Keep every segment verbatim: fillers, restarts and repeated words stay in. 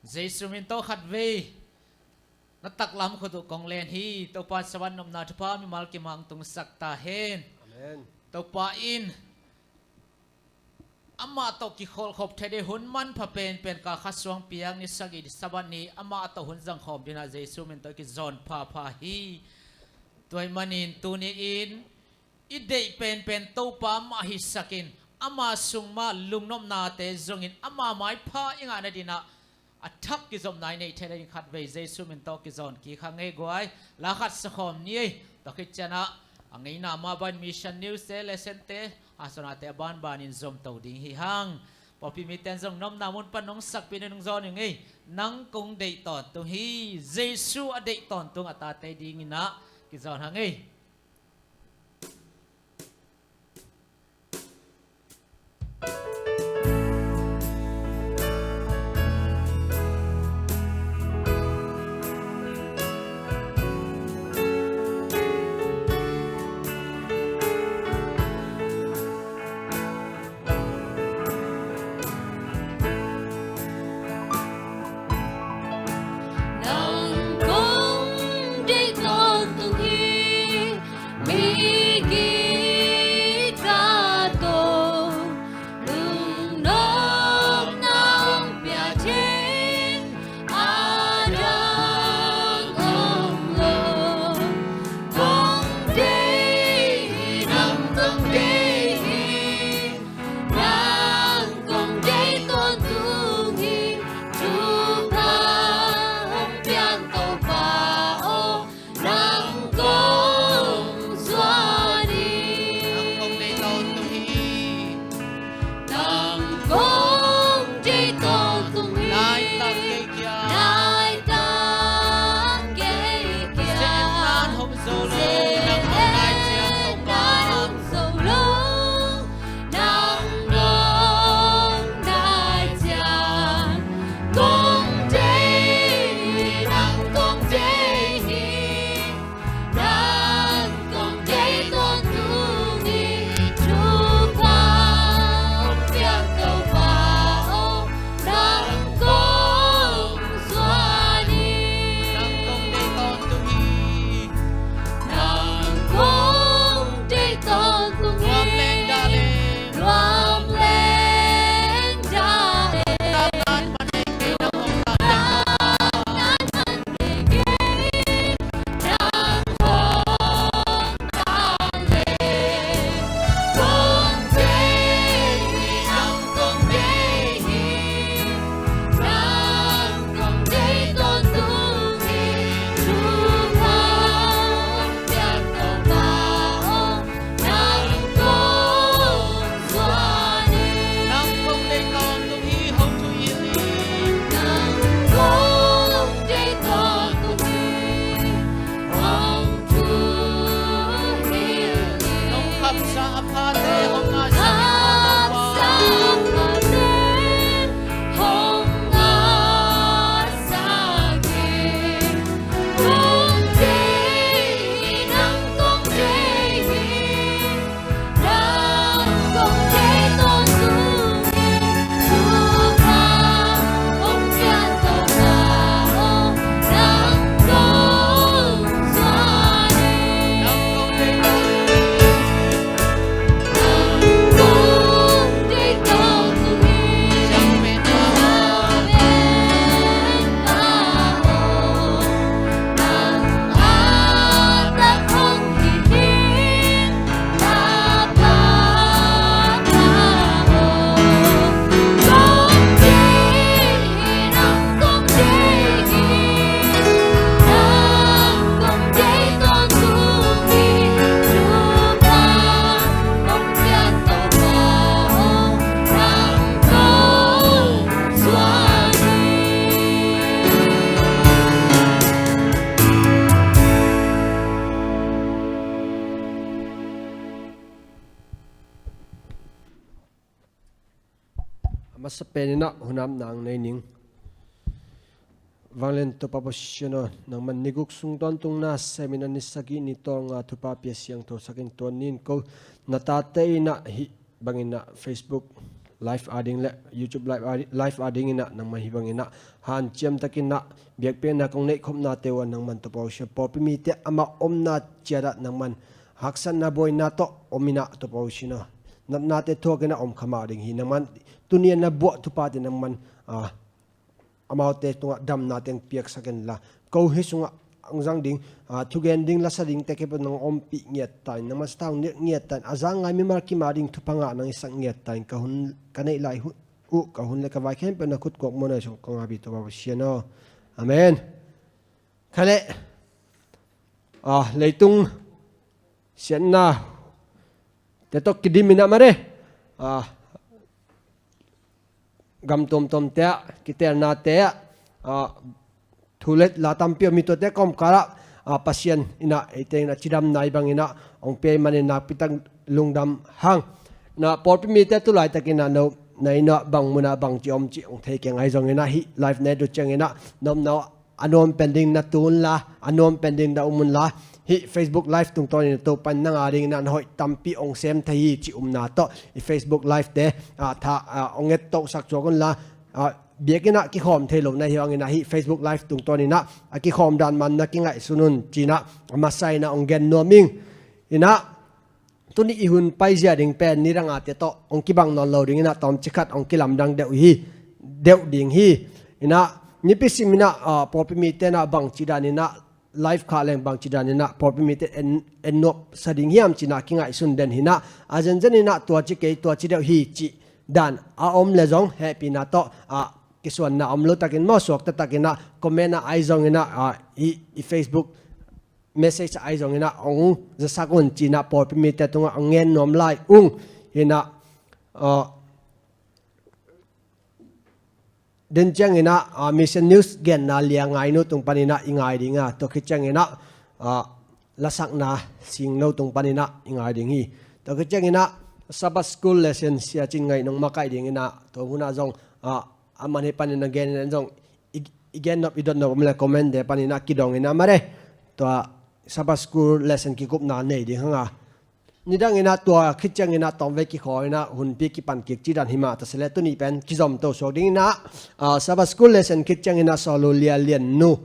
Jesu min tawh khatvei na taklam khut uh kong len hi. Topa in Sabbath nopna thupha mimal kimang tungsak ta hen. Amen. Topa in amah tawh kikholhkhop thei ding hun manpha penpen, kal khat suang piang ni sagih Sabbath ni amah tawh hun zangkhawm dingin ah Jesu min tawh kizawn phapha hi. Tua ahih manin tuni-in i deih penpen Topa mah hisakin, ama sung mah lungnopnate zongin ama maipha i ngah nadingin ah a thak kizopna i neih theih nading khatvei Jesu min tawh kizawn kik hang ei guai. La khat sakhawm ni ei. Tua khit ciangin ah a ngeina mah bangin mission news te, lesson te, haksatnate a banbanin zomto ding hi hang. Pawlpi mite in zong nopna mun pan nong sakpih nading zong hi ung ei. Nang kong deih tawntung hi. Jesu a deih tawntung a tate dingin ah kizawn hang ei. Nang kong deih tawntung hi, mi kikal tawh lungnopna hong pia ding a dang om lo. Kong deih hi, nang kong deih hi. Nang kong deih tawntung hi, thupha hong piak Topa aw, nang kong zuan hi. Nang kong deih tawntung hi. Nang kong deih tawntung hi. Laitak kei kia. Laitak kei kia. Zeetna hong zo lo, nang hong nai ciang Topa. Zeetna hong zo lo, nang hong nai ciang. Kong deih, nang kong deih hi. Nang kong deih tawntung hi, thupha hong piak Topa aw, nang kong zuan hi. Nang kong deih tawntung hi. Nang kong deih tawntung hi. Nuam leng dah leng. Nuam leng dah leng. Nang kong Nang kong deih tawntung hi, hong thuhilh in. Nang kong deih tawntung hi, hong thuhilh in. Nong khapsa a phate hong ngahsak in, Topa. Khapsa a phate hong ngahsak in. Kong deih hi, nang kong deih hi. Nang kong deih tawntung hi, thupha hong piak Topa aw, nang kong zuan hi. Nang kong deih tawntung hi. Nang kong deih tawntung hi. Siangpen Pa aw. Siangpen Pa aw. Nang a tak hong hi ding. A masa penin ah hunam nang nei ning. Vanglian Topa Pasian aw, nangman ni guk sung tawntungna semin a ni sagih ni tawlnga thupha pia siangthosak in, tua ni-in ko na tate in ah hih bangin ah Facebook live a ding le YouTube live a, live a ding inah nangman hi bang inah hanciam takin ah biakpiakna kong neih khopnate uh ah nangman Topa uh sia, pawlpi mite amah omna ciat ah nangman haksatna buaina tawh om inah Topa uh sia, natnate thuak inah om kha mah ding hi. Nangman tuni a na buah thuphate nangman, ah, amaute tungah damna teng piaksak inla, ko hih sungah hong zang ding, ah, thugen ding, lasa ding te kei peuh nang ompih ngiat ta in, nangman sathau ngiat ta in, a za ngai mimal kim a ding thupha ngah nang i sak ngiat ta in, ka hun ka neih lai uh, ka hun le ka vai khempeuh na khut kuak muanna sung ka ngahpi Topa uh sia aw. Amen. Kha leh, ah, leitung siatna te tawh kidim inah mare, ah, gam tuamtuamte ah, kiteelnate ah, ah, thu le la tampi om hi. Tuate kawmkal ah, ah, Pasian inah eite inah cidamna i bang inah hong pia i manin nakpi tak lungdam hang. Na pawlpi mite tu laitak inah no na inn ah bang mun ah bang ci om cih hong thei keng ahi zong inah hih live na et uh ciang inah na omna uh a nuam pen ding na tu unla, a nuam pen ding na um unla, hih Facebook live tungtawn in Topa in nang a ding inah na hoih tampi hong sem thei hi cih upna tawh i Facebook live te, ah, tha, ah, hong et tohsak cuak unla, ah, biakinn ah kikhawm thei lo na hi hang inah hih Facebook live tungtawn inah a kikhawm dan man na kingaihsun un ci inah a masa inah hong gen nuam ing. Inah tuni i hun paizia ding pen nidang a te tawh hong kibang nawn lo ding inah tawmcik khat hong kilamdang deuh hi, deuh ding hi. Inah nipi sim inah, ah, pawlpi mite inah bangci dan inah live khah leng bangci dan inah pawlpi mite en, en nuap sa ding hiam ci inah kingaihsun den hi inah, a zenzen inah tua ci kei, tua ci deuh hi cih dan a om le zong hehpihna tawh, ah, kisuanna om lo takin maw, suakta tak inah comment ah ahi zong inah, ah, i, i Facebook message ah ahi zong inah hong zasak un ci inah pawlpi mite tungah hong ngen nuam lai ung. Inah, ah, den ciang inah, ah, Mission News genna Lia Ngai Nu tung pan inah i ngai ding a, tua khit ciang inah, ah, lasakna Sing No tung pan inah i ngai ding hi. Tua khit ciang inah Sabbath School lesson Sia Cin Ngaih Nong makaih ding inah, tua hun ah zong, ah, a man hi pan inah gen inah zong i, i gen nop i dot nop om le comment te pan inah kidong inah mare, tua Sabbath School lesson kikupna nei ding hang a. Nidang inah tua khit ciang inah tawmvei kikhaw inah hunpi kipan kik ci dan hi mah ta se le tuni pen kizom to suak ding inah, ah, Sabbath School lesson khit ciang inah Sawlu Lia Lian Nu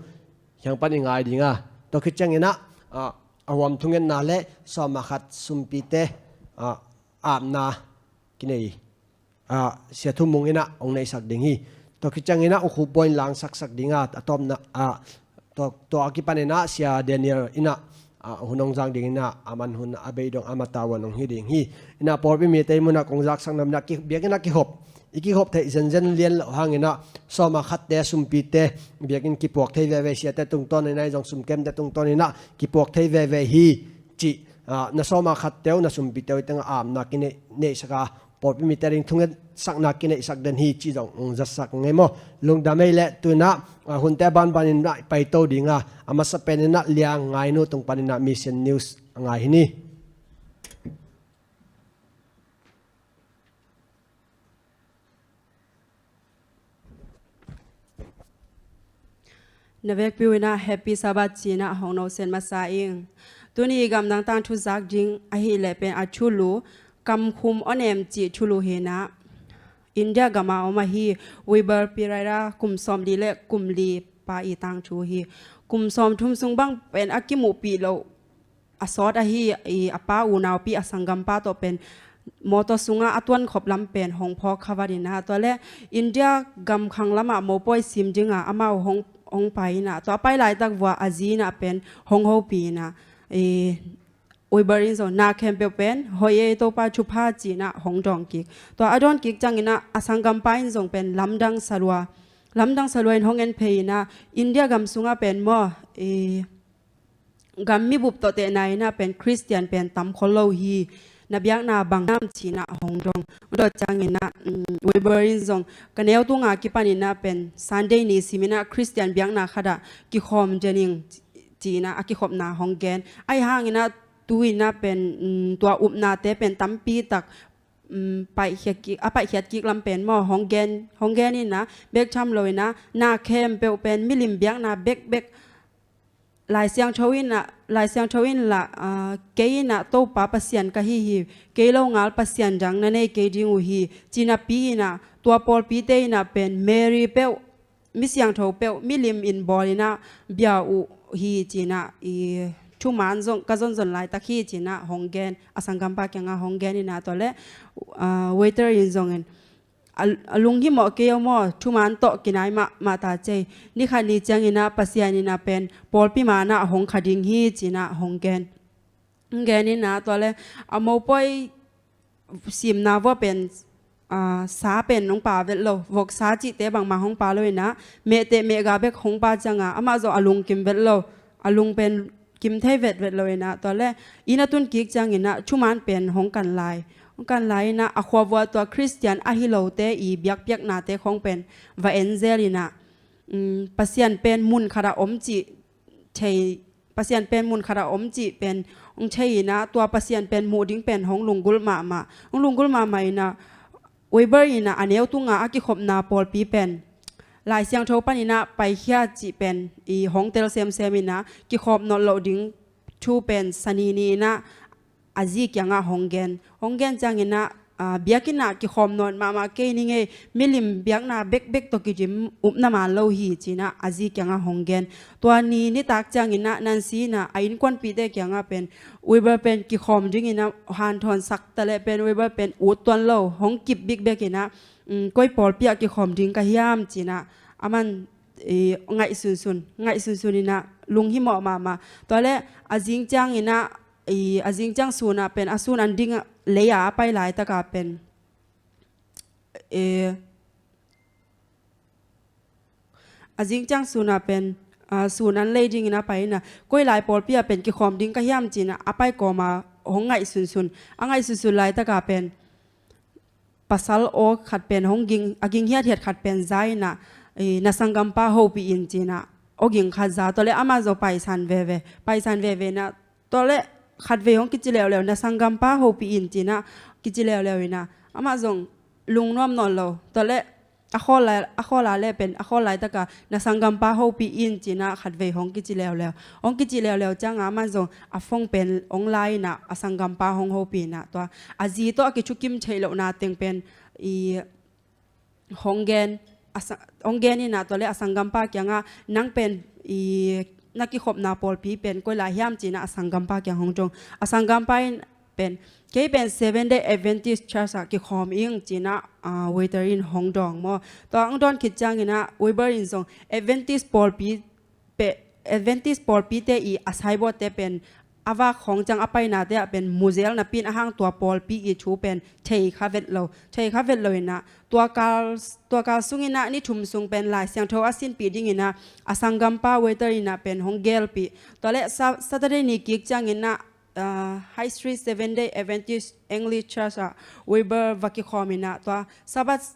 hiang pan i ngai ding a. Tua khit ciang inah, ah, a huam thungetna le sawm ah khat sumpite, ah, apna kinei, ah, Sia Thu Mung inah hong neihsak ding hi. Tua khit ciang inah ukhup buai in langsaksak ding a, a tawpna, ah, tua, tua a kipan inah Sia Daniel inah, ah, hun hong zang ding inah a man hun a bei dong a mata uan hong hi ding hi. Inah pawlpi mite i mun ah kong zaksak nam inah ki, biakinn ah kikhop, i kikhop theih zenzen lian loh hang inah sawm ah khatte, sumpite biakinn kipuak thei veve, siate tungtawn inah ahi zong sumkemte tungtawn inah kipuak thei veve hi cih, ah, na sawm ah khatte uh, na sumpite uh i teng ah apna kineih, neihsak a, pawlpi mite ding thungetsakna kineihsak den hi cih zong hong zasak ngei maw. Lungdam ei le tu inah, ah, hunte a banban inah i paito ding a, a masa pen inah Lia Ngai Nu tung pan inah Mission News a ngai hi ni. Na vekpi uh inah Happy Sabbath ci inah hong nosen masa ing. Tuni i gamdang tangthu zak ding ahih leh pen a thulu Kamkhum Onem cih thulu hi inah India gam ah om ahi Vaibhav Perera kum sawmli le kum li pa i tangthu hi. Kum sawmthum sung bang pen a kimuhpih loh a sawt ahi, i, a pa unaupi a sanggampa tawh pen mawtaw sungah a tuankhop lam pen hong phawk kha vat inah, tua le India gam khang lamah mopawi sim dingah amau hong, hong pai inah, tua a pai laitak vua a zi inah pen hong hopih inah, i, Vaibhav in zong na khempeuh pen hoih ei, Topa thupha ci inah hong dawng kik. Tua a dawng kik ciang inah a sanggampa in zong pen lamdang salua, lamdang salua in hong en phei inah India gam sungah pen maw, i, gam mibup tawh tehna inah pen Khristian pen tam khol lo hi, na biakna bang hiam ci inah hong dawng. Tua ciang inah, um, Vaibhav in zong ka neu tunga kipan inah pen Sunday ni sim inah Khristian biakna khat ah kikhawm den ing ci inah a kikhopna hong gen. Ahi hang inah tu inah pen, um, tua upnate pen tampi tak, um, paihkhiat kik, a paihkhiat kik lam pen maw hong gen, hong gen inah bek tham lo inah na khempeuh pen milim biakna bekbek Lai Siangtho in ah, Lai Siangtho in lah, aa, kei in ah Topa Pasian ka hi hi, kei lo ngal pasian dang na nei kei ding uh hi, ci napi in ah tua pawlpite in ah pen Mary peuh, mi siangtho peuh, milim in bawl in ah bia uh hi ci in ah, i thuman zong ka zonzon laitak hi ci in ah hong gen, a sanggampa kiangah hong gen in ah tua leh, aa, waiter in zong in, a, a lunghimawh kei aw maw, thuman tawh kinai mahmah ta cei. Ni khat ni ciangin ah Pasian in ah pen pawlpi man ah hong kha ding hi ci in ah hong gen. Hong gen in ah tua leh a mopawi simna vua pen, aa, sa pen hong pia vet lo. Voksa cihte bangmah hong pia lo in ah mehteh mehga bek hong pia ciangah amah zong a lungkim vet lo. A lung pen kim thei vetvet lo in ah tua leh inn a tun kik ciangin ah thuman pen hong kan lai. Hong kan lai in ah a khua vua tua Khristian ahi lote i biakpiaknate khawng pen va en zel in ah, um, Pasian pen mun khat ah om cih thei, Pasian pen mun khat ah om cih pen hong thei in ah tua Pasian pen muh ding pen hong lunggulh mahmah. Hong lunggulh mahmah in ah Weber in ah a neu tungah a kikhopna pawlpi pen Lai Siangtho panin ah paikhia cih pen i hong tel semsem in ah kikhawm nawn loh ding thu pen Sani ni in ah a zi kiangah hong gen. Hong gen ciangin ah, aa, biakinn ah kikhawm nawn mahmah kei ning ei, milim biakna bekbek tawh kidim upna man lo hi ci in ah a zi kiangah hong gen. Tua ni nitak ciangin ah Nancy in ah a innkuanpihte kiangah pen Weber pen kikhawm dingin ah hanthawn sak ta leh pen Weber pen ut tuan lo, hong kip bikbek in ah, um, koi pawlpi ah kikhawm ding ka hiam ci in ah aman, i, ngaihsunsun, ngaihsunsun in ah lunghimawh mahmah. Tua leh a zing ciangin ah, i, a zing ciang sun ah pen a sun an ding ah lei ah a pai laitak ah pen, i, a zing ciang sun ah pen, aa, sun an lei dingin a pai in ah koi lai pawlpi ah pen kikhawm ding ka hiam ci in ah a pai kawm ah hong ngaihsunsun. A ngaihsunsun laitak ah pen pasal aw khat pen hong ging, a ging hiathiat khat pen za in ah, i, na sanggampa hopih in ci in ah aw ging khat za. Tua leh amah zong paisan veve, paisan veve in ah tua leh khatvei hong kici leuleu, na sanggampa hopih in ci in ah kici leuleu in ah amah zong lungnuam nawn lo. Tua leh a khawl lai, a khawl lai leh pen, a khawl laitak ah na sanggampa hopih in ci in ah khatvei hong kici leuleu. Hong kici leuleu ciangah amah zong a phone pen hong la in ah a sanggampa hong hopih in ah tua a zi tawh a kithukim theih lohna teng pen, i, hong gen, a sa-, hong gen in ah tua leh a sanggampa kiangah nang pen, i, na kikhopna pawlpi pen koi lai hiam ci in ah a sanggampa kiang hong dong. A sanggampa in pen, kei pen Seventh Day Adventist Church ah kikhawm ing ci in ah, aa, waiter in hong dong maw. Tua hong dawn khit ciangin ah Weber in zong Adventist pawlpi pe-, Adventist pawlpite i a saibawte pen a vak khawng ciang a painate ah pen mu zel napi in a hang tua pawlpi i thu pen thei kha vet lo, thei kha vet lo in ah tua kal, tua kal sungin ah ni thum sung pen Lai Siangtho a sinpih dingin ah a sanggampa waiter in ah pen hong gelpih. Tua leh Sa-, Saturday ni kik ciangin ah, aa, High Street Seventh Day Adventist English Church ah Weber va kikhawm in ah tua Sabbath,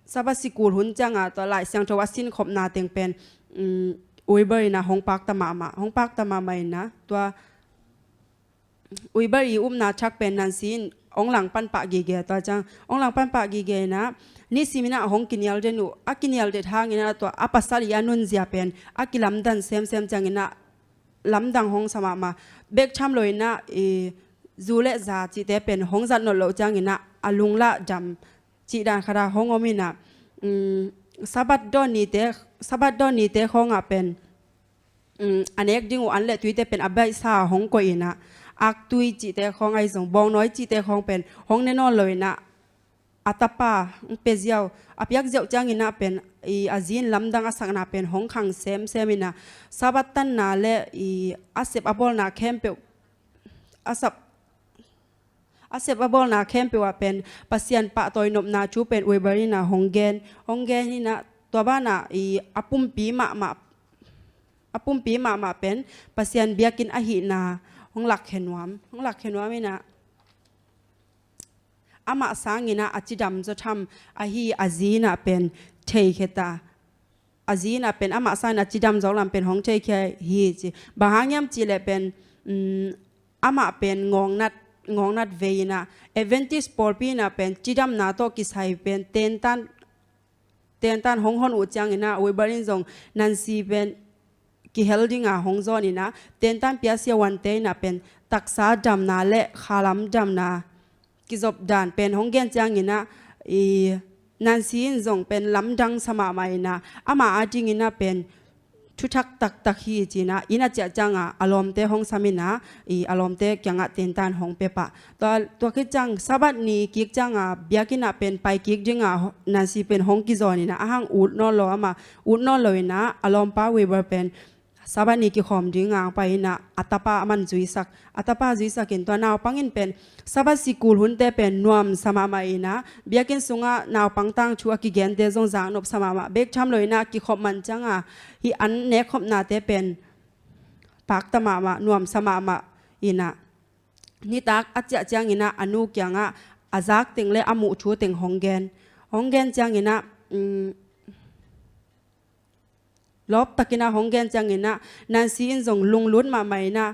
Sabbath sikul hun ciangah tua Lai Siangtho a sinkhopna teng pen, um, Weber in ah hong pakta mahmah, hong pakta mahmah in ah tua Weber i upna thak pen Nancy in hong langpan pah gige. Tua ciang hong langpan pah gige in ah nisim in ah hong kinial den uh. A kinial den hangin ah tua a pasal i a nunzia pen a kilamdan semsem ciangin ah lamdang hong sa mahmah. Bek tham lo in ah, i, zu leh za cihte pen hong zat nawn loh ciangin ah a lunglah dam cih dan khat ah hong om in ah, um, Sabbath dawn nite, Sabbath dawn nite khawngah pen, um, a nek ding uh an leh tuite pen a baihsa ah hong koih in ah aktui cihte khawng ahi zong bawngnawi cihte khawng pen hong ne nawn lo in ah a tapa hong pia ziau, a piak ziau ciangin ah pen, i, a zi in lamdang a sakna pen hong khang semsem in ah Sabbath tanna leh, i, a sep a bawlna khempeuh, a sap, a sep a bawlna khempeuh ah pen Pasian pahtawi nopna thu pen Weber in ah hong gen, hong gen in ah tua banah, i, a pumpi mahmah, a pumpi mahmah pen Pasian biakinn ahihna hong lakkhia nuam, hong lakkhia nuam in ah amah sangin ah a cidam zaw tham ahi a zi in ah pen theikhia ta. A zi in ah pen amah sangin a cidam zaw lam pen hong theikhia hi ci. Bang hang hiam cih leh pen, um, amah pen ngawngnat, ngawngnat vei in ah Adventist pawlpi in ah pen cidamna tawh kisai pen tentan, tentan hong hon uh ciangin ah Weber in zong Nancy pen kihel dinga hong zawn inah, tentan pia siavuante inah pen taksa damna le khalam damna kizop dan pen hong gen ciang inah, i Nancy in zong pen lamdang sa mahmah inah, ama a ding inah pen thuthak taktak hi ci inah, inn a ciah cianga a lawmte hong sam inah, i a lawmte kiangah tentan hong pia pah. Tua, tua khit ciang Sabbath ni kik cianga biakinn ah pen pai kik dinga Nancy pen hong kizawn inah, a hang ut nawn lo, ama ut nawn lo inah, a lawmpa Wilbur pen Sabbath ni kikhawm dinga pai inah, a tapa a man zuisak, a tapa zuisak in, tua naupang in pen Sabbath sikul hunte pen nuam sa mahmah inah, biakinn sungah naupang tangthu a kigente zong zaknop sa mahmah, bek tham lo inah kikhop man cianga hih an nekkhopnate pen pakta mahmah, nuam sa mahmah inah, nitak a ciah ciang inah a nu kiangah a zak teng le a muh thu teng hong gen. Hong gen ciang inah, um, lawp tak inah hong gen ciang inah, Nancy in zong lunglut mahmah inah,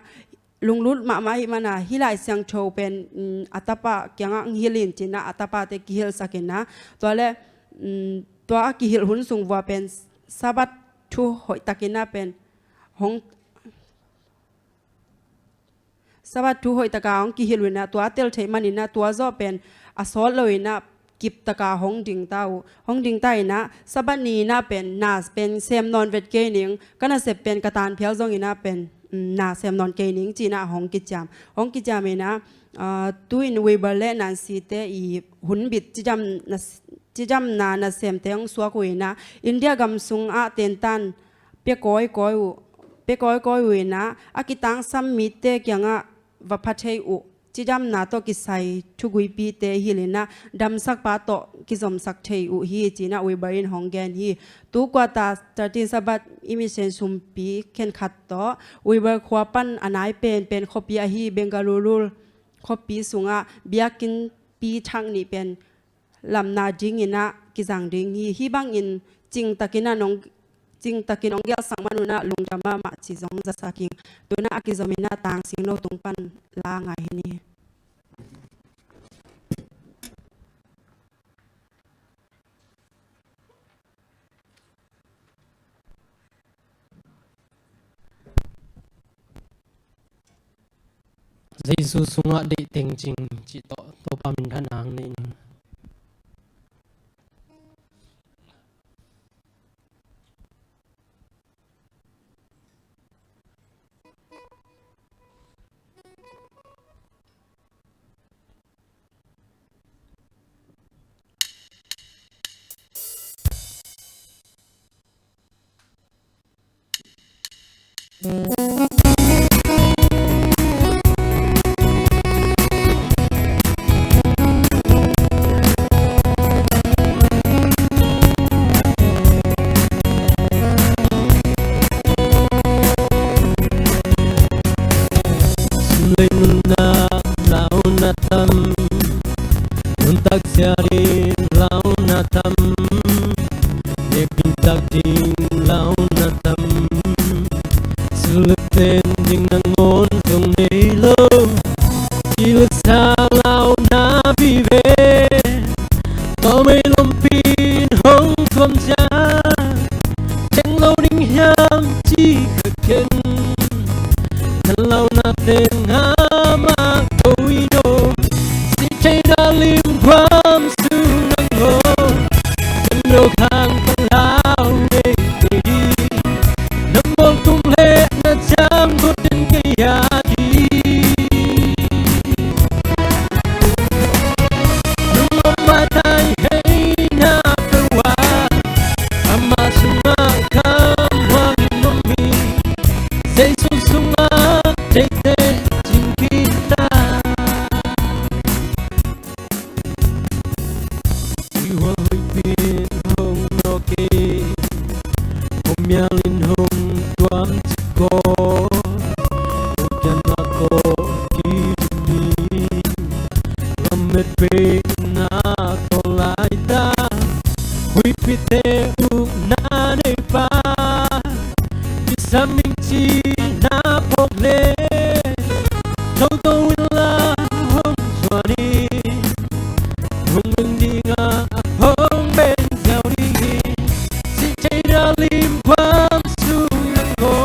lunglut mahmah ahih mana hih Lai Siangtho pen, um, a tapa kiangah hong hilh in ci inah, a tapate kihilhsak inah, tua le, um, tua a kihilh hun sung vua pen Sabbath thu hoih tak inah pen hong Sabbath thu hoih taka hong kihilh uh inah, tua a tel theih man inah, tua zawh pen a sawt lo inah, kip taka hong ding ta uh. Hong ding ta inah, Sabbath ni inah pen na pen sem nawn vet kei ning, ka nasep pen ka tan phial zong inah pen, um, na sem nawn kei ning ci inah hong kiciam. Hong kiciam inah, ah, tu-in Wilbur le Nancy te i hunbit cidam na, cidamna nasemte hong suak uh inah, India gam sungah tentan pia kawikawi uh, pia kawikawi uh inah, a kitangsam mite kiangah va pha thei uh cidamna tawh kisai thuguipite hilh inah, damsakpa tawh kizomsak thei uh hi ci inah Wilbur in hong gen hi. Tu quarter thirteen Sabbath i mission sumpi khenkhat tawh Wilbur khua pan a nai penpen khuapi ahi Bengaluru khuapi sungah biakinnpi thak nih pen lamna ding inah kizang ding hi. Hih bangin cingtakin a nong, cingtakin hong gelhsak man un ah lungdam mahmah ci zong zasak ing. Tu inah a kizom inah Tangsingno tung pan la ngai hi ni. Jesu sungah deih teng cing cih tawh Topa minthanna hong nei ning. Sum le nunna launa tam, nuntak siarin launa tam, nepintak ding launa tam. Suluten ding nangawn zong nei lo, kilaksa launa vive. Tawmei lompin hong tuam ciang, ceng lo ding hiam ci ka ken. Nan launa teng a mah ko i no, si thei na lim guam sung nangawn. Kan lo khang palau ngei ngei ding, nam bawl tum leh na ciang ko den ngei a ding. Nung om maitai hei na peuh a, ama sungah kam huang in om hi. Jesu sungah teitei cing kik ta. Huihual huipin hong nawk kei, khuamialin hong tuam cik ko. Hong kian mah ko kiding ni, lam met pei na ko lai ta. Huipite ukna nei pa, kisam ing ci na phawk le, toto in la hong zuan in, hong beng ding a hong beng ziau ding hi. Si thei na lim guam sung na ko,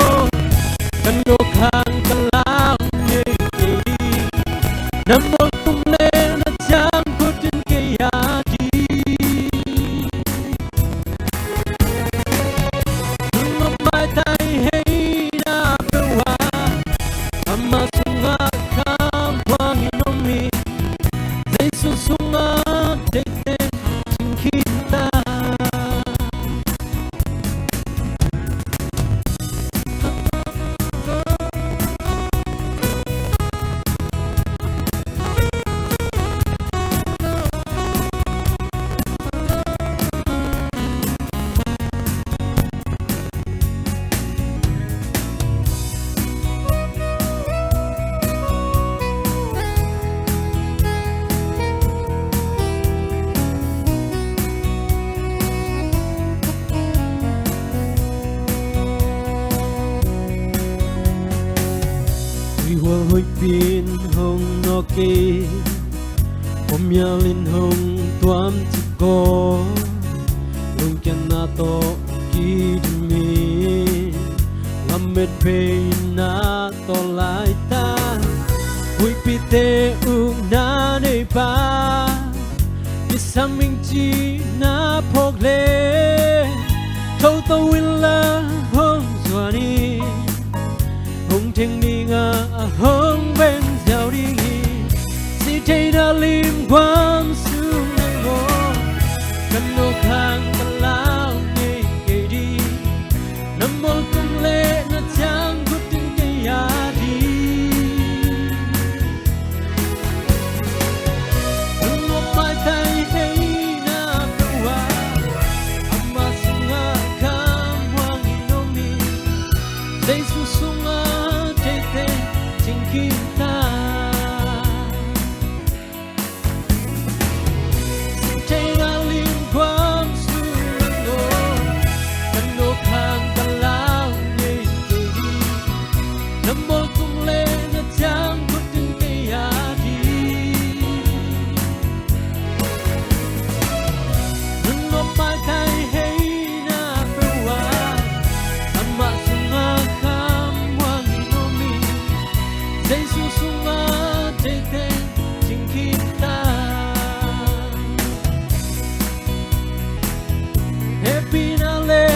Khual huihpi in hong nawk kei, khuamial in hong tuam cik ko, lungkiatna tawh kidim hi. Lamet phei na tawh laitak, huihpite ukna neipa, kisam ing cihna phawk le, thoto inla hong zuan hi. Hong theng ding a hong veng ziau ding hi. Sihtheihna limguam sung nangawn, ka nawk khang ka lau ngei kei ding. Na mawltung le na ciangkhut ding kei a ding. Nunawp maitai hei na peuh a, ama sungah khamhuang in om hi. Jesu sungah teitei cing khin ta. Sihtheihna limguam sung nangawn, ka nawk khang ka lau ngei kei ding. Na mawltung le na ciangkhut ding kei a ding. Nunawp maitai hei na peuh a, ama sungah khamhuang in om hi. Jesu sungah teitei cing khin ta. Hehpihna le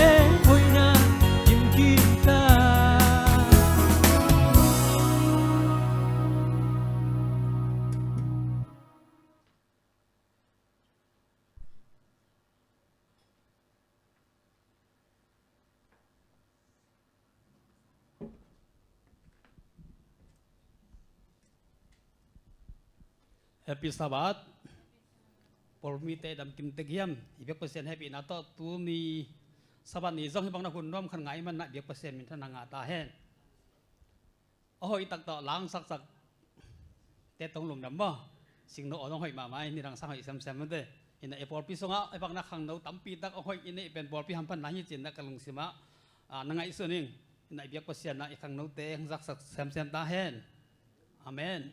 hoihna kim khin ta. Happy Sabbath. Pawlmite dam kim tek hiam? I biak Pasian hehpihna tawh tuni Sabbath ni zong hih bang na hun nuam khat ngah ahih manin i biak Pasian minthanna ngah ta hen. A hoih taktak langsaksak te tong lungdam maw? Singno aw zong hoih mahmah hi, nidang sang hoih semsem mate. Ina i pawlpi sungah i bang na khangno tampi tak a hoih i neih pen pawlpi hamphatna hi ci-in na ka lungsimah, ah, na ngaihsun ing. Ina i biak Pasian ah i khangnote hong zaksak semsem ta hen. Amen.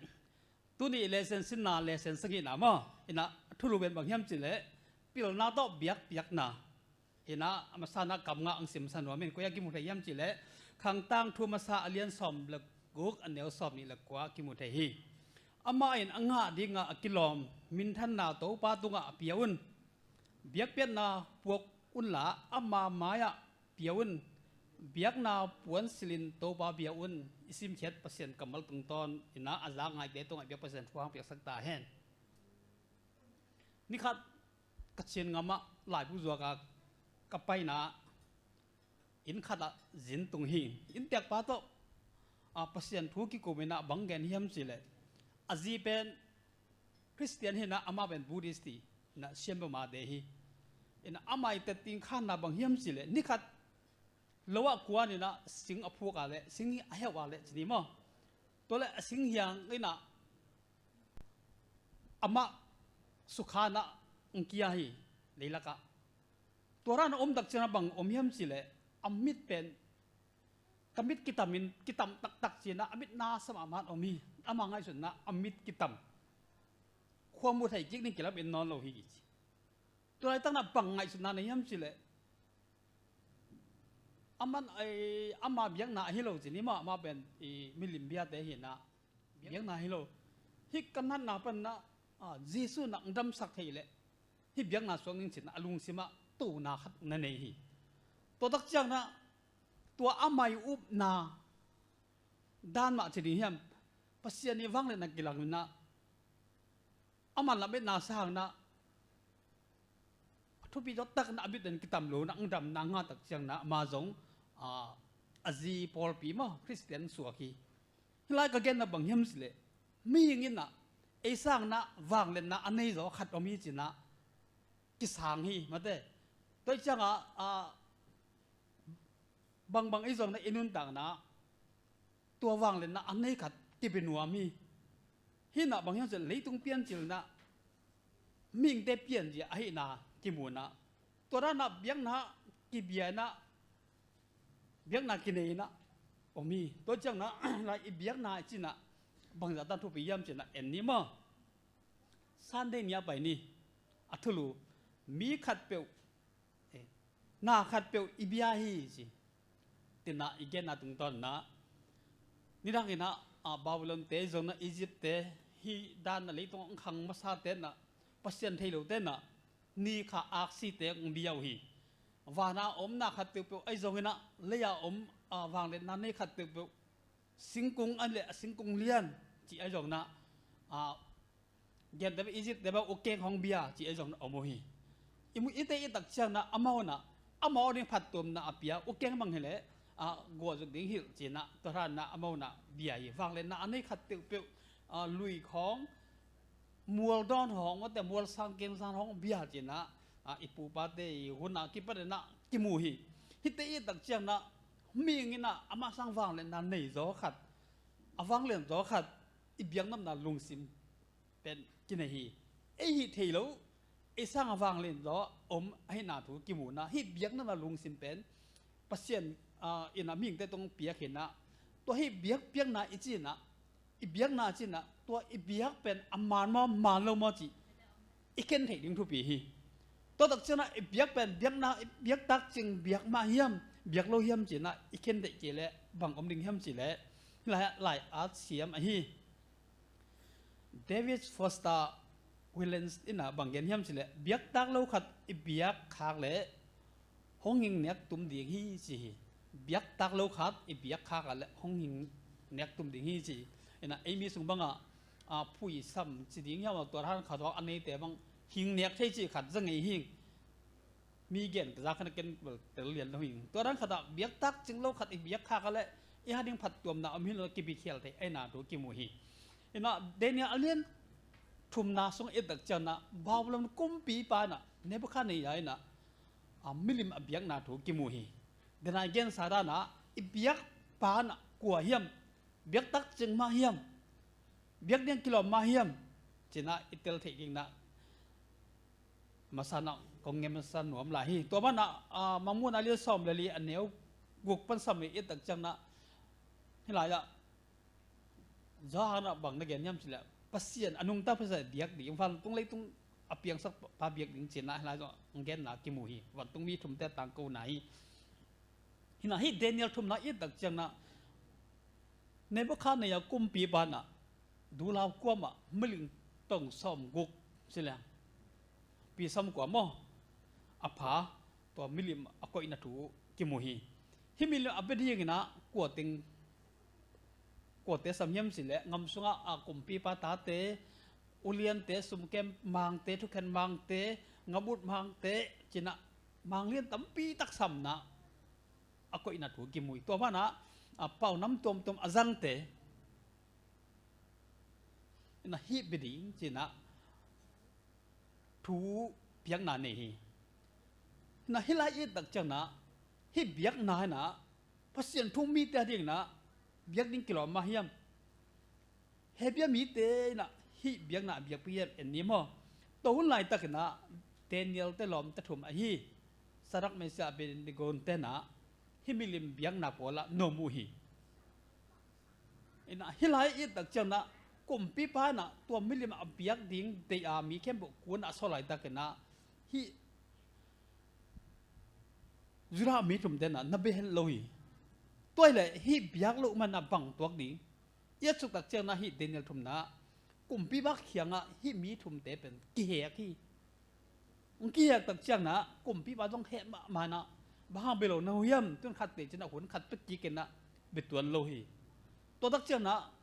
Tuni i lesson sinna lesson sagihna maw? Ina thulu pen bang hiam cihleh pilna tawh biakpiakna. Hi-in ah, a masa-in ah kamngah hong simsa nuam ing. Koi-ah kimu thei hiam cihleh Khang Tangthu Masa a lian sawm le guk, a neu sawmnih le kua kimu thei hi. Amah in a ngah dingah a kilawm minthanna Topa tungah a pia un. Biakpiakna puak unla ama mai-ah pia un. Biakna puan silhin Topa bia un. I simkhiat Pasian kammal tungtawn in ah a zak ngaite tungah biak Pasian thu hong piaksak ta hen. Nikhat Kachin gamah laibu zuak a ka paina inn khatah zin tung hi. Inntekpa tawh, a, Pasian thu kikum in ah bang gen hiam cihleh, a zi pen Khristian hi-in ah amah pen Buddhist hi-in ah, Siampa mate hi. In ah amah i tetting khanna bang hiam cihleh, nikhat lo ah kuan in ah sing a phuk a leh, sing a heuh a leh ci ni maw? Tua leh a sing hiang in ah amah sukha in ah hong kia hi leilakah. Tua dan a om tak ciangin ah bang om hiam cihleh, a mit pen, ka mit kitam in, kitam taktak ci-in ah a mit nasa mahmah om hi. Ama ngaihsutna ah a mit kitam. Khua mu thei kik ding kilamen nawn lo hi ci. Tua laitak in ah bang ngaihsutna nei hiam cihleh, aman, ai, ama biakna ahi lo ci ni maw, amah pen i milim biate hi-in ah, biakna hi lo. Hih ka natna pan in ah, a, Jesu in ah hong damsak thei leh hih biakna suak ning ci-in ah a lungsimah tuna khat na nei hi. Tua tak ciangin ah tua amah i upna dan mah ci ding hiam, Pasian i vangliatna kilang in ah, aman lametna sang in ah, a thupi taktak in ah a mit pen kitam lo in ah hong damna ngah tak ciangin ah ama zong, a, a zi pawlpi maw, Khristian suak hi. Hih lai ka genna bang hiam cihleh, mihing in ah ei sang in ah vangliatna a nei zaw khat om hi ci-in ah kisang hi mate. Tua ciangah, a, bangbang i zuakna, i nuntakna, tua vangliatna a nei khat kibia nuam hi. Hih in ah bang hiam cihleh leitung piancil in ah mihingte pianzia ahihna kimu in ah, tua dan in ah biakna kibia in ah, biakna kinei in ah om hi. Tua ciangin ah, lai i biakna i cih in ah, bangzah tan thupi hiam cinah en ni maw? Sunday ni a pai ni. A thulu, mi khatpeuh, eh, na khatpeuh i bia hi ci. Tinah i genna tungtawnah, nidang inah, ah, Babylon te, zong inah Egypt te, hih dan a leitung hong khang masa tenah, Pasian thei lo tenah, ni kha aksi te hong bia uh hi. Vana om na khat peuhpeuh ahi zong inah, lei-a om, ah, vangliatna nei khat peuhpeuh, singkung a le a singkung lian ci ahi zong inah, ah, gente bang, Egypt te bang ukeng hong bia ci ahi zong inah om uh hi. I mu i te i tak ciang inah amau inah, amau ding phattuamna a pia ukeng bang hileh, ah, guahzuk ding hilh cinah, tua hran inah amau inah bia hi. Vangliatna a nei khat peuhpeuh, ah, lui khawng, mual dawn hawng, mawte mual sang keng sang hawng bia cinah, ah, i pupate i hun a kipan inah kimu hi. Hihte i tak ciang inah, mihing inah amah sang vangliatna nei zaw khat, a vanglian zaw khat, i biaknopna lungsim pen kinei hi. Ei hih thei lo, ei sang a vanglian zaw om ahihna thu kimu inah, hih biaknopna lungsim pen Pasian, ah, inah mihingte tungah piak hi inah, tua hih biakpiakna i ci inah, i biakna ci inah, tua i biak pen a man maw, man lo maw cih i khen theih ding thupi hi. Tua tak ciang inah i biak pen biakna, i biaktak cing biak mah hiam, biak lo hiam cinah i khen theih kei leh bang om ding hiam cih leh, hih lai-ah lai-at siam ahi David Foster Wallace inah bang gen hiam cih leh, biaktak lo khat i biak khak leh hong hing nek tum ding hi ci hi. Biaktak lo khat i biak khak a leh hong hing nek tum ding hi ci hi. Inah ei mi sung bangah, ah, phuisam ci ding hiam, tua hran khat hawng a neite bang hing nek thei ci khat za ngei hi. Mi gen ka za khan a ken bel tel lian lo hi. Tua hran khatah biaktak cing lo khat i biak khak a leh i ha ding phattuamna om hi lo, kibikhial thei ahihna thu kimu hi. Inah Daniel a lian thumna sung i tak ciang inah Babylon kumpipa inah Nebuchadnezzar inah, ah, milim a biakna thu kimu hi. Denai gensa dan ah i biakpa inah kua hiam, biaktak cing mah hiam, biak ding kilawm mah hiam cinah i tel theih ding inah masa inah kong ngen masa nuam lai hi. Tua banah, ah, Mangmuhna lian sawm le li a neu guk pan sawm le li i tak ciang inah, hih lai-ah Johan ah bang na gen hiam cih leh, Pasian a nungta Pasian biak ding, vantung leitung a piangsak pa biak ding cinah hih lai-ah hong genna kimu hi. Vantung mi thumte tangkona hi. Hih inah hih Daniel thumna i tak ciang inah Nebuchadnezzar kumpipa inah duhlau kuamah milim tong sawm guk ci leng, pi sawm kua maw, a pha, tua milim a koihna thu kimu hi. Hih milim a bia ding inah kua teng, kuate sam hiam cih leh, gam sungah a kumpipa tate, uliante, sumkem mangte, thukhen mangte, ngam ut mangte cinah, manglian tampi tak sam inah a koihna thu kimu hi. Tua banah, ah, paunam tuamtuam a zangte inah hih bia ding cinah thu piakna nei hi. Inah hih lai i tak ciang inah hih biakna inah Pasian thu mite a ding inah biak ding kilawm mah hiam, Hebru mite inah hih biakna a biakpi hiam en ni maw? Tua hun laitak inah Daniel te lawmte thum ahi Sadrak, Mesak, Abednego te inah hih milim biakna pawl ah na om uh hi. Inah hih lai i tak ciang inah kumpipa inah tua milim a biak ding deih a mi khempeuh kun a sawl laitak inah hih Judah mi thumte inah na bia het lo hi. Tua hi leh hih biak loh man a bang tuak ding? I et suk tak ciang inah hih Daniel thumna kumpipa kiangah hih mi thumte pen kihek hi. Hong kihek tak ciang inah kumpipa zong heh mahmah inah, bang hang bia lo na uh hiam, tun khat teh cinah hun khat pek kik inah bia tuan lo hi. Tua tak ciang inah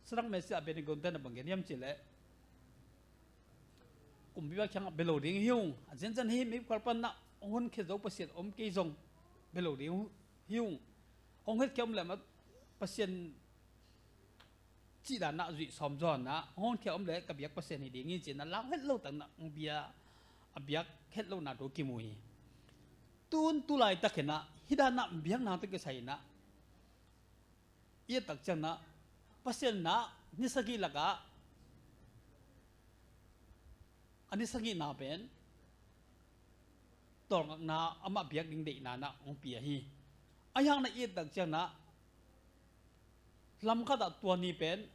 Sadrak, Mesak, Abednego te inah bang gen hiam cih leh, kumpipa kiangah bia lo ding hi ung. A zenzen hi, meikual pan inah hong honkhia zo Pasian om kei zong bia lo ding hi ung. Hong honkhia om leh mah Pasian cih dan ah zuih sawm zaw inah, hong honkhia om leh ka biak Pasian hi ding hi ci inah lau het lo tak inah hong bia, a biak het lohna thu kimu hi. Tun tu laitak inah hih dan ah biakna tawh kisai inah i et tak ciang inah Pasian inah ni sagih lakah a ni sagihna pen tawlngakna, amah biak ding deihna inah hong pia hi. Ahi hang inah i et tak ciang inah lam khatah tua ni pen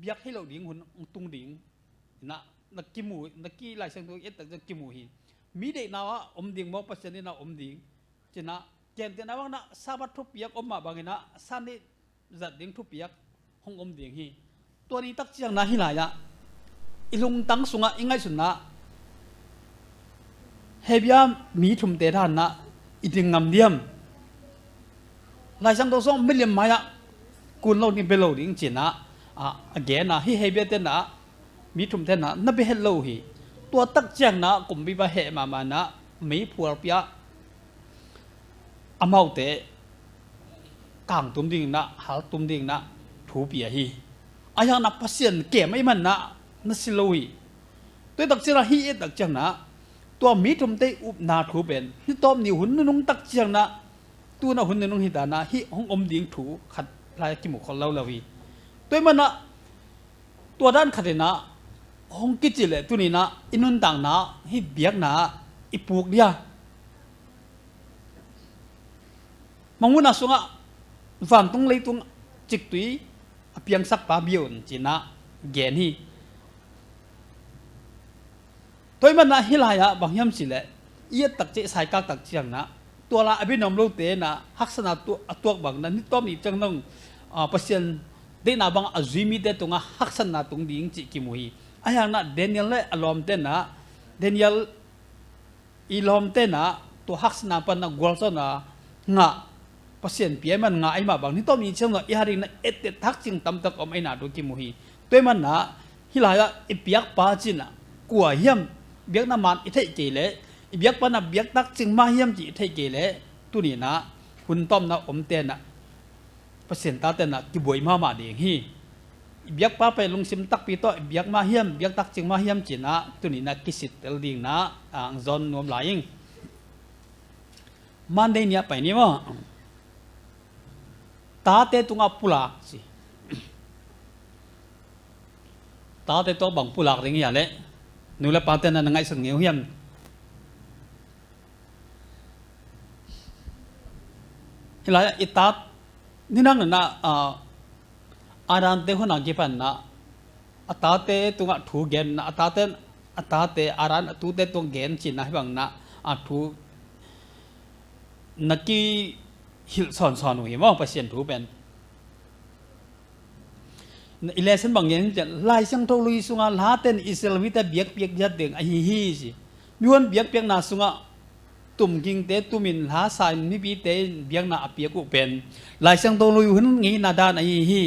biak hi lo ding hun hong tung ding. Na, na kimu, na ki Lai Siangtho i et tak ciang kimu hi. Mi deihna ah om ding maw, Pasian deihna ah om ding. Ci-in ah, gentehna bang in ah, Sabbath thupiak om mah bangin ah, Sunday zat ding thupiak hong om ding hi. Tua ni tak ciang ah hih lai-ah i lungtang sungah i ngaihsutna Hebru mi thumte dan ah i ding ngam diam? Lai Siangtho sungah milim mai-ah kun lo ding, bia lo ding ci-in ah, a, a gen a, hih Hebru te in ah, mi thumte in ah na bia het lo hi. Tua tak ciang ah kumpipa heh mahmah in ah, meiphual pia, amaute kangtum ding in ah, haltum ding in ah thu pia hi. Ahi hangin ah Pasian kem ahih manin ah na si lo hi. Tua tak ciang ah hih i et tak ciang ah, tua mi thumte upna thu pen ni tawp ni hun nunung tak ciang ah, tu-in ah hun nunung hi dan ah, hih hong om ding thu khat lai kimu khol lo lo hi. Tua ahih manin ah tua dan khat in ah hong kici leh tuni-in ah i nuntakna hih biakna ah i puk dia. Mangmuhna sungah vantung leitung ciktui a piangsakpa bia un ci-in ah gen hi. Tua ahih manin ah hih lai-ah bang hiam cih leh, i et tak ciang, i saikak tak ciang ah, tua lai a bia nuam lote in ah haksatna tu-, a tuak bang in ah, ni tawp ni ciang dong, a, Pasian deihna bang a zui mite tungah haksatna tung ding cih kimu hi. Ahi hangin ah Daniel le a lawmte in ah, Daniel i lawmte in ah tua haksatna pan ah gualzawhna ngah, Pasian pia ahih man ngah ahih mah bang, ni tawp ni ciang dong i hat ding in ah etteh takciang tamtak om ahihna thu kimu hi. Tua ahih manin ah hih lai-ah i biakpa ci-in ah kua hiam, biakna man i theih kei leh, i biakpa in ah biak takciang mah hiam cih i theih kei leh, tuni-in ah hun tawpna omte in ah Pasian tate in ah kibuai mahmah ding hi. I biakpa pen lungsim takpi tawh i biak mah hiam, biak takciang mah hiam ci-in ah tuni-in ah kisittel ding in ah, a, hong zawn nuam lai ing. Monday ni-ah pai ni maw. Tate tungah pulak ci. Tate tungah bang pulak ding hia leh, nu le pate in ah na ngaihsun ngei uh hiam? Hih lai-ah i tat, ni nang na, a, Adamte hun a kipan ah, a tate tungah thu gen in ah, a tate, a tate, Adam a tute tungah gen ci-in ah, hih bang in ah, a thu na kihilh sawnsawn uh hi maw, Pasian thu pen. I lesson bang gen ciang, Lai Siangtho Lui sungah Late in Israel mite biakpiak ziat ding ahi hi ci. Mihon biakpiakna sungah tumgingte tumin, hla sa-in mipite in biakna a piak uh pen Lai Siangtho Lui hun ngeina dan ahi hi.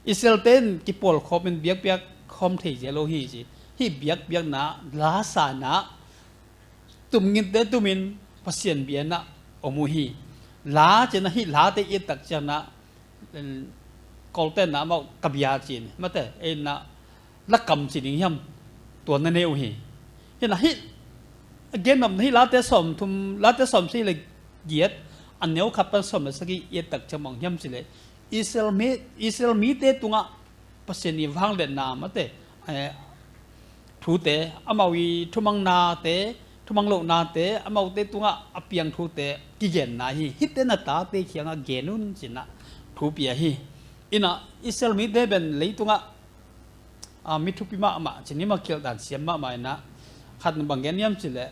Israelte in kipawlkhawmin biakpiak khawm thei zel lo hi ci. Hih biakpiakna, hla sa-in ah, tumgingte tumin Pasian bia in ah om uh hi. Hla ci-in ah, hih Late i et tak ciang ah, Kawlte in ah amau ka bia ci-in, mate, ei in ah lakam ci ding hiam, tua na nei uh hi. Hi-in ah hih a gen nopna, hih Late sawmthum, Late sawmsagih le giat, a neu khat pan sawm le sagih i et tak ciang bang hiam cih leh, Israel mi, Israel mite tungah Pasian i vangliatna, mate, eh, thute, amau i thumangnate, thumang lohnate, amaute tungah a piang thute kigenna hi. Hihte na tate kiangah gen un ci-in ah thu pia hi. Hi-in ah Israel mite pen leitungah, a, mi thupi mahmah, ci-in ah, mi a khialh dan siam mahmah in ah, khat bang gen hiam cih leh,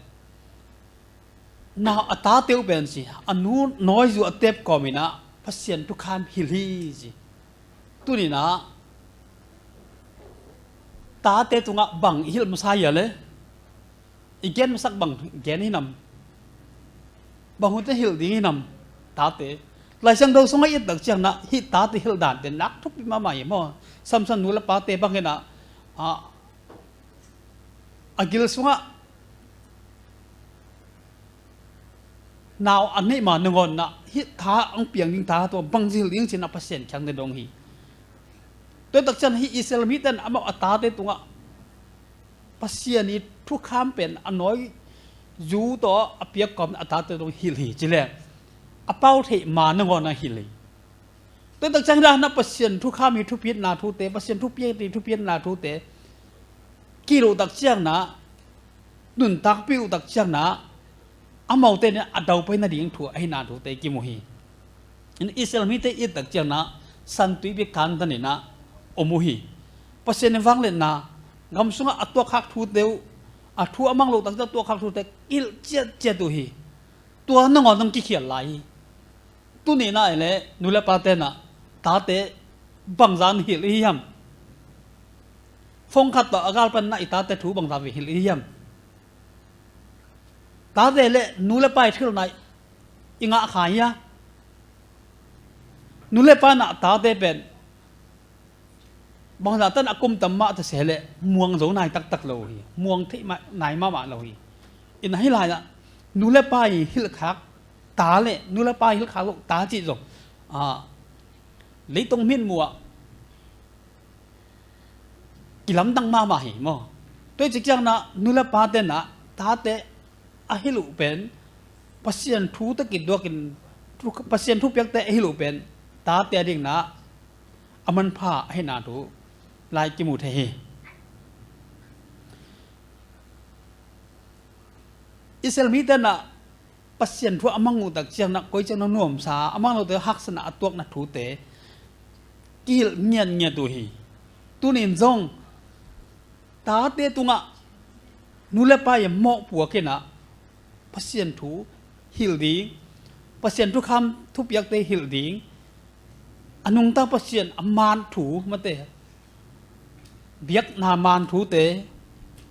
nau a tate uh pen ci, a nu nawizu a tep kawmin ah Pasian thukham hilh hi ci. Tuni-in ah tate tungah bang i hilh masa hia leh, i gen masak bang gen hi nam? Bang hunte hilh ding hi nam? Tate. Lai Siangtho sungah i et tak ciang ah hih tate hilh dante nak thupi mahmah hi maw. Samson nu le pate bang hi-in ah, a, a gil sungah nau a neih ma nangawn ah, hih ta hong piang ding ta tungah bangci hilh ding ci-in ah Pasian kiang na dong hi. Tua tak ciang hih Israel mite in amau a tate tungah Pasian i thukham pen a nawizu tawh a piak kawm a tate tungah hilh hi ci leh, a pau theih ma nangawn ah hilh hi. Tua tak ciang hi-in ah Pasian thukham i thupitna thute, Pasian thupiak i thupitna thute kihilh uh tak ciang ah, nuntakpih uh tak ciang ah, amaute in a daupai nading thu ahihna thute kimu hi. In Israel mite i et tak ciang ah, San Tuipi kantan in ah, om uh hi. Pasian in vangliatna gam sungah a tuakkhak thute uh, a thu a mang lo takte a tuakkhak thute hilh ciatciat uh hi. Tua nangawn zong kikhial lai hi. Tuni-in ah leh nu le pate in ah tate bangzah in hilh i hi hiam? Phone khat tawh a galpan in ah i tate thu bangzah vei hilh i hi hiam? Tate leh nu le pa i thilna i ngah kha hia? Nu le pa in ah tate pen bangzah tan a kum tam mah ta se leh muang zo nai taktak lo hi. Muang theih mah, nai mahmah lo hi. Ina hih lai-ah nu le pa i hilhkhak, ta leh nu le pa i hilhkhak lo ta cih zong, ah, leitung hmin muh ah kilamdang mahmah hi maw? Tua hi ciang ciangin ah nu le pate in ah tate a hilh uh pen Pasian thu takit duakin, thu, Pasian thupiakte a hilh uh pen tate a dingin ah a manpha ahihna thu lai kimu thei hi. Israel mite in ah Pasian thu a mang uh tak ciangin ah koi ciang na nuamsa, a mang lote haksatna a tuakna thute kihilh ngiatngiat uh hi. Tuni-in zong tate tungah nu le pa i mawhpuak in ah Pasian thu hilh ding, Pasian thukham thupiakte hilh ding, a nungta Pasian a man thu, mate, biakna man thute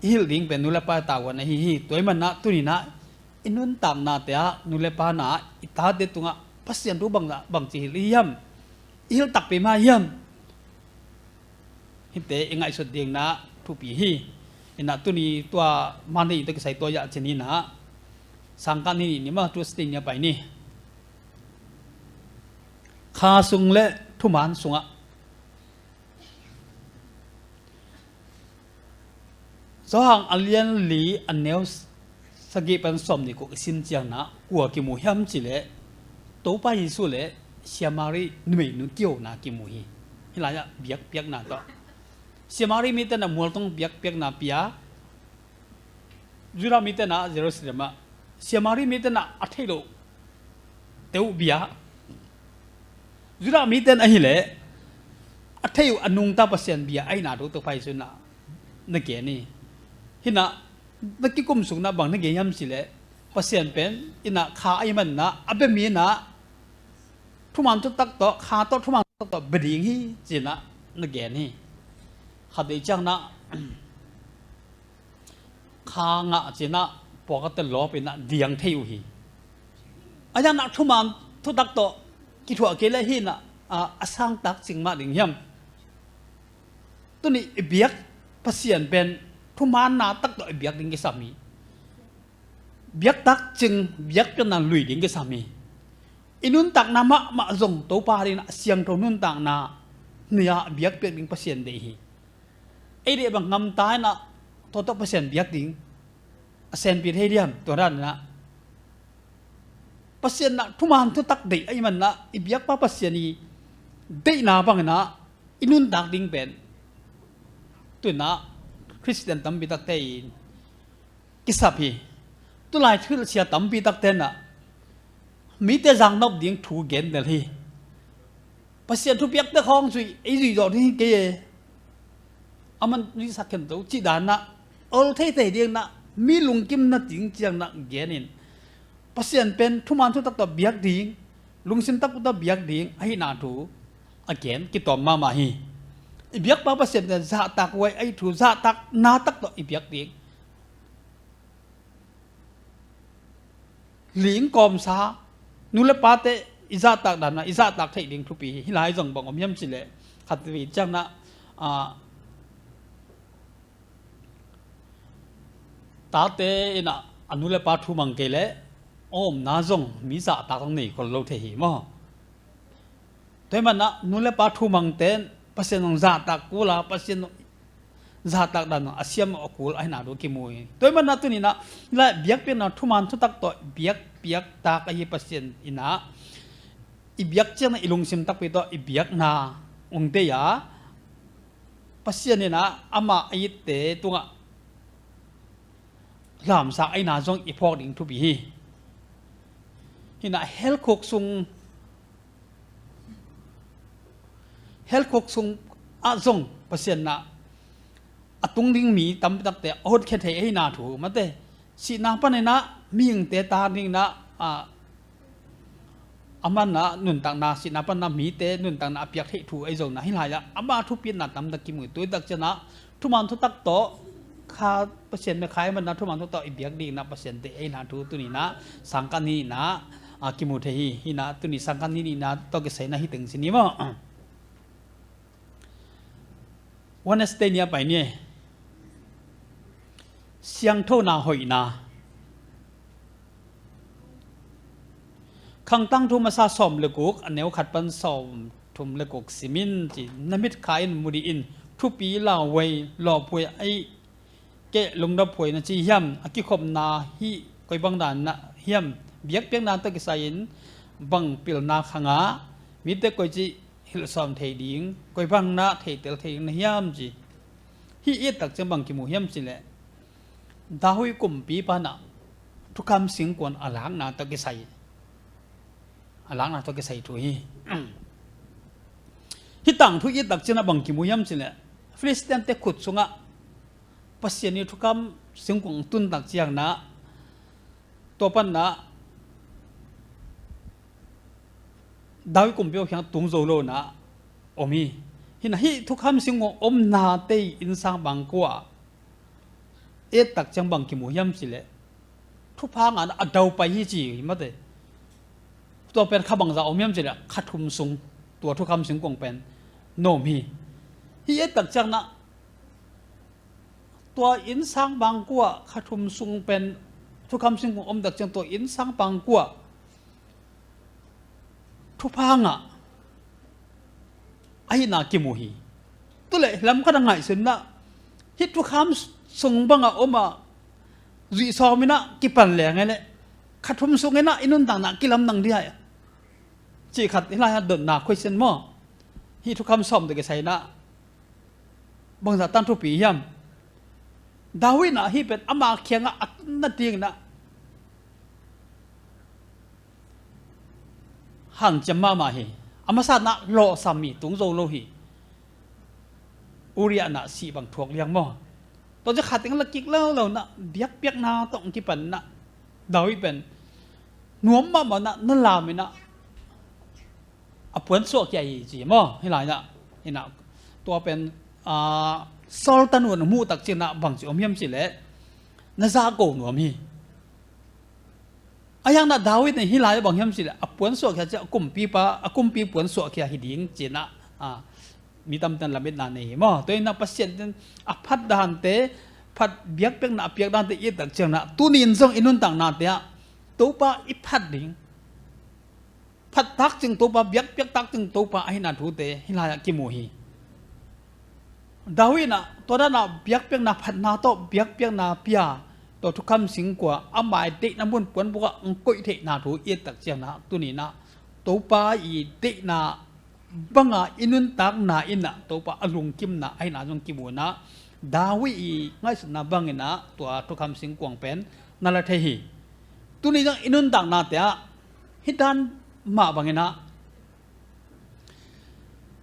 i hilh ding pen nu le pa i tavuan ahi hi. Tua ahih manin ah tuni-in ah i nuntaknate ah nu le pa in ah i tate tungah Pasian thu bangzah, bangci hilh i hi hiam? I hilh takpi mah hiam? Hihte i ngaihsut ding in ah thupi hi. Ina tuni tua Monday tawh kisai tua yah cin in ah sangkah ni ni mah tua sting ni a pai ni. Kha sung le thuman sungah Johan a lian li a neu sagih pan sawmnih guk i sim ciangin ah kua kimu hiam cih leh Topa Jesuh le Samari numeinu kiona kimu hi. Hih lai-ah biakpiakna tawh Samari mite in ah mualtung biakpiakna pia, Judah mite in ah Jerusalem ah, Samari mite in ah a theih loh te uh bia. Judah mite in ahih leh a theih uh a nungta Pasian bia ahihna thu Topa Jesuh in ah na gen hi. Hih in ah na kikum sung in ah bang na gen hiam cih leh Pasian pen in ah kha ahih manin ah a bia mi in ah thuman thutak tawh, kha tawh thuman thutak tawh bia ding hi ci-in ah na gen hi. Khat vei ciangin ah kha ngah ci-in ah pawlkhatte lawpin ah diang thei uh hi. A ciangin ah thuman thutak tawh kithuah kei leh hih in ah, a, a sangtak cing mah ding hiam? Tuni i biak Pasian pen thumanna tak tawh i biak ding kisam hi. Biaktak cing, biakpiakna lui ding kisam hi. I nuntakna mahmah zong Topa dingin ah a siangtho nuntakna nei-a biakpiak ding Pasian deih hi. Ei deih bang ngamta in ah tua tawh Pasian biak ding a senpi thei diam? Tua dan in ah Pasian in ah thuman thutak deih ahih manin ah i biakpa Pasian i deihna bangin ah i nuntak ding pen tu-in ah Khristian tampi takte in kisap hi. Tulai thuhilhsia tampi takte in ah mite zaknop ding thu gen del hi. Pasian thupiakte khawng zui, ei zui zawh ding hi kei e. Aman zuihsak khin zo cih dan in ah ol theithei ding in ah mi lungkim na ding ciang in ah gen in Pasian pen thuman thutak tawh biak ding, lungsim takpi tawh biak ding ahihna thu a gen kitawm mahmah hi. I biakpa Pasian pen zahtak huai ahi thu, zahtakna tak tawh i biak ding. Ling kawmsa, nu le pate i zahtak dan in ah i zahtak theih ding thupi hi. Hih lai zong bang om hiam cih leh khat vei ciang in ah, a, tate in ah a nu le pa thu mang kei leh a omna zong mi zahtak zong nei khol lo thei hi maw? Tua ahih manin ah nu le pa thu mangte in Pasian zong zahtak kul a, Pasian zong zahtak dan zong a siam a kul ahihna thu kimu hi. Tua ahih manin ah tuni in ah hih lai biakpiakna thuman thutak tawh biakpiak tak ahi Pasian in ah i biak ciang in ah i lungsim takpi tawh i biakna hong deih a, Pasian in ah amah a itte tungah lamsak ahihna zong i phawk ding thupi hi. Hih in ah helkhuk sung, helkhuk sung ah zong Pasian in ah a tung ding mi tampi takte a hotkhia thei ahihna thu, mate, sihna panin ah mihingte tak dingin ah, a, aman ah nuntakna, sihna panin ah mite nuntakna a piak theih thu ahi zongin ah, hih lai-ah ama thupitna tampi tak kimu hi. Tua hi tak ciangin ah thuman thutak tawh kha, Pasian mikhai manin ah thuman thutak tawh i biak dingin ah Pasian deih ahihna thu tuni-in ah sangkah ni-in ah, a, kimu thei hi. Hi-in ah tuni sangkah ni-in ah tawh kisai-in ah hih teng sin hi maw. Wednesday ni a pai ni. Siangthona hoihna. Khangtang thu masa sawm le guk, a neu khat pan sawm thum le guk sim in ci. Na mitkha in mu dih in, thupi lauhuai, lawphuai ahi kei lungdam huai na ci hiam? A kikhopna hih koi bang dan na hiam? Biakpiakna tawh kisai-in bang pilna kha ngah? Mite koici hilhsawm thei ding, koi bang na theitel thei ding na hiam ci. Hih i et tak ciang bang kimu hiam cih leh, David kumpipa in ah thukham singkuang a lakna tawh kisai, a lakna tawh kisai thu hi. Hih tangthu i et tak ciang ah bang kimu hiam cih leh, Philistine-te khut sungah Pasian i thukham singkuang tun tak ciangin ah, tua panin ah David kumpipa kiang tung zo lo-in ah om hi. Hi-in ah hih thukham singkuang omnate i innsang bangkua et tak ciang bang kimu hiam cih leh, thupha ngah-in ah a dau pai hi ci hi, mate. Tua pen kha bangzah om hiam cih leh, kha thum sung tua thukham singkuang pen na om hi. Hih et tak ciangin ah tua innsang bangkua, kha thum sung pen thukham singkuang om tak ciang tua innsang bangkua thupha ngah ahihna kimu hi. Tu leh lam khat a ngaihsun in ah, hih thukham sung bangah om a, zuih sawm in ah kipan leng e leh, kha thum sungin ah i nuntakna kilamdang ding hiam cih khat hih lai-ah dotna question maw. Hih thukham sawm tawh kisai-in ah bangzah tan thupi hiam? David in ah hih pen ama kiangah a tunna dingin ah hanciam mahmah hi. A masa-in ah lawhsam hi, tung zo lo hi. Uriah in ah sih bang thuak liang maw. Tua ciang kha teng la kik lo lo-in ah, biakpiakna tawh kipan in ah, David pen nuam mahmah in ah, na lam in ah, a puan suahkhia hi ci maw. Hih lai-ah, hi-in ah, tua pen, a, Saul tanu'n a muh tak ciangin ah bangci om hiam cih leh, na zahko nuam hi. Ahi hangin ah David in hih lai-ah bang hiam cih leh, a puan suahkhia ciang a kumpipa, a kumpi puan suahkhia hi ding ci-in ah, a, mi tamten lametna nei hi maw. Tua hi-in ah Pasian in a phat dante, phat biakpiakna a piak dante i et tak ciangin ah, tuni-in zong i nuntaknate ah Topa i phat ding, phat tak ciang Topa, biakpiak tak ciang Topa ahihna thute hih lai-ah kimu hi. David in ah tua dan ah biakpiakna phatna tawh biakpiakna pia, tua thukham singkuang ama i deihna mun puanbuk ah hong koih theihna thu i et tak ciangin ah, tuni-in ah Topa i deihna banga i nuntakna in ah Topa a lungkimna ahihna zong kimu in ah, David i ngaihsutna bangin ah tua thukham singkuang pen na la thei hi. Tuni zong i nuntaknate ah hih dan mah bangin ah,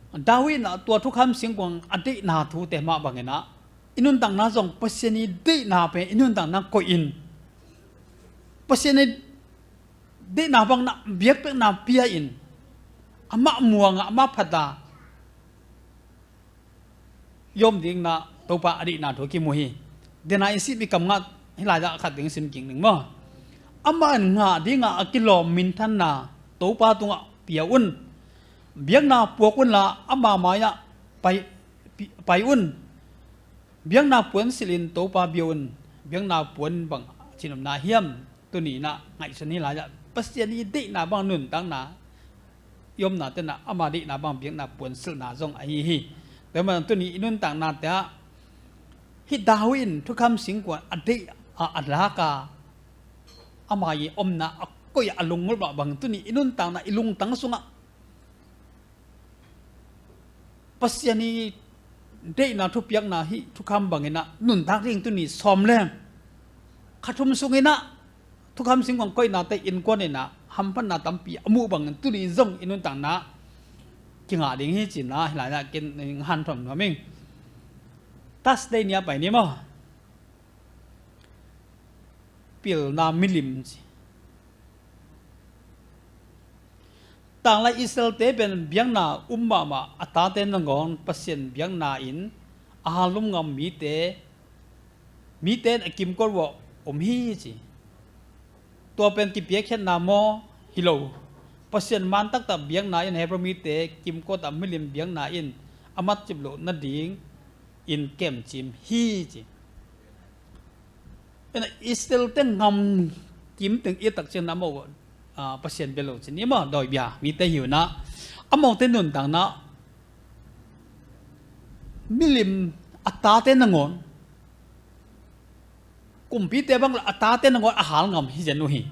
David in ah tua thukham singkuang a deihna thute mah bangin ah, i nuntakna zong Pasian i deihna pen i nuntakna koih in, Pasian i deihna bangin ah biakpiakna pia in, amah muang a, amah phat a i om dingin ah Topa a deihna thu kimu hi. Dena i sih mi kam ngah hih lai-ah khat ding sim kik ning maw. Amah in ngah dingin a kilawm minthanna Topa tungah pia un. Biakna puak unla ama mai-ah pai, pi-, pai un. Biakna puan silhin Topa bia un. Biakna puan bang ci-in om na hiam? Tuni-in ah ngaihsun hih lai-ah Pasian i deihna bang nuntakna i omnate in ah ama deihna bang biakna puan silhna zong ahi hi. Tua ahih manin tuni i nuntaknate ah hih David in thukham singkuang a deih a, a lak a, ama i omna a koih a, a lunggulh mah bangin tuni i nuntakna, i lungtang sungah Pasian i deihna thupiakna hih thukham bangin ah nuntak ding tuni sawm leng, kha thum sungin ah thukham singkuang koihnate innkuan in ah hamphatna tampi a muh bangin tuni zong i nuntakna kingah ding hi ci-in ah, hih lai-ah ken hong hanthawn nuam ing. Thursday ni-a pai ni maw. Pilna milim ci. Tanglai Israel-te pen biakna um mahmah, a tate nangawn Pasian biakna in a hal lum ngam mite, mite in a kimkot uah om hi ci. Tua pen kipiakkhiatna maw? Hi lo. Pasian man taktak biakna in Hebrew mite kimkot ah milim biakna in a matcip loh nading in kemcim hi ci. Ena Israel-te ngam kim teng i et tak ciangin amau, ah, Pasian bia lo ci ni maw, dawibia mite hi uh inah, amaute nuntakna milim, a tate nangawn, kumpite bang le a tate nangawn a hal ngam hi zen uh hi.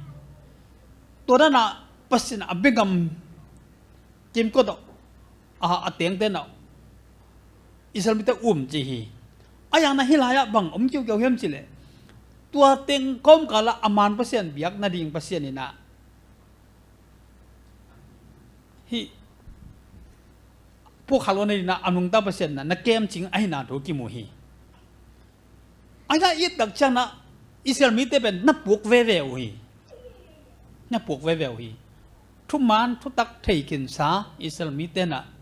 Tua dan ah Pasian a bia ngam kimkot ah, a, a tengte inah Israel mite um ci hi. A yang inah hih lai-ah bang om kiukiau hiam cih leh, tua teng kawmkal ah a man Pasian biak nading Pasian inah, hih puak kha lo nading inah a nungta Pasian inah na kemcing ahihna thu kimu hi. A, i et tak ciangin ah Israel mite pen na puak veve uh hi. Na puak veve uh hi. Thuman thutak thei khinsa Israel mite inah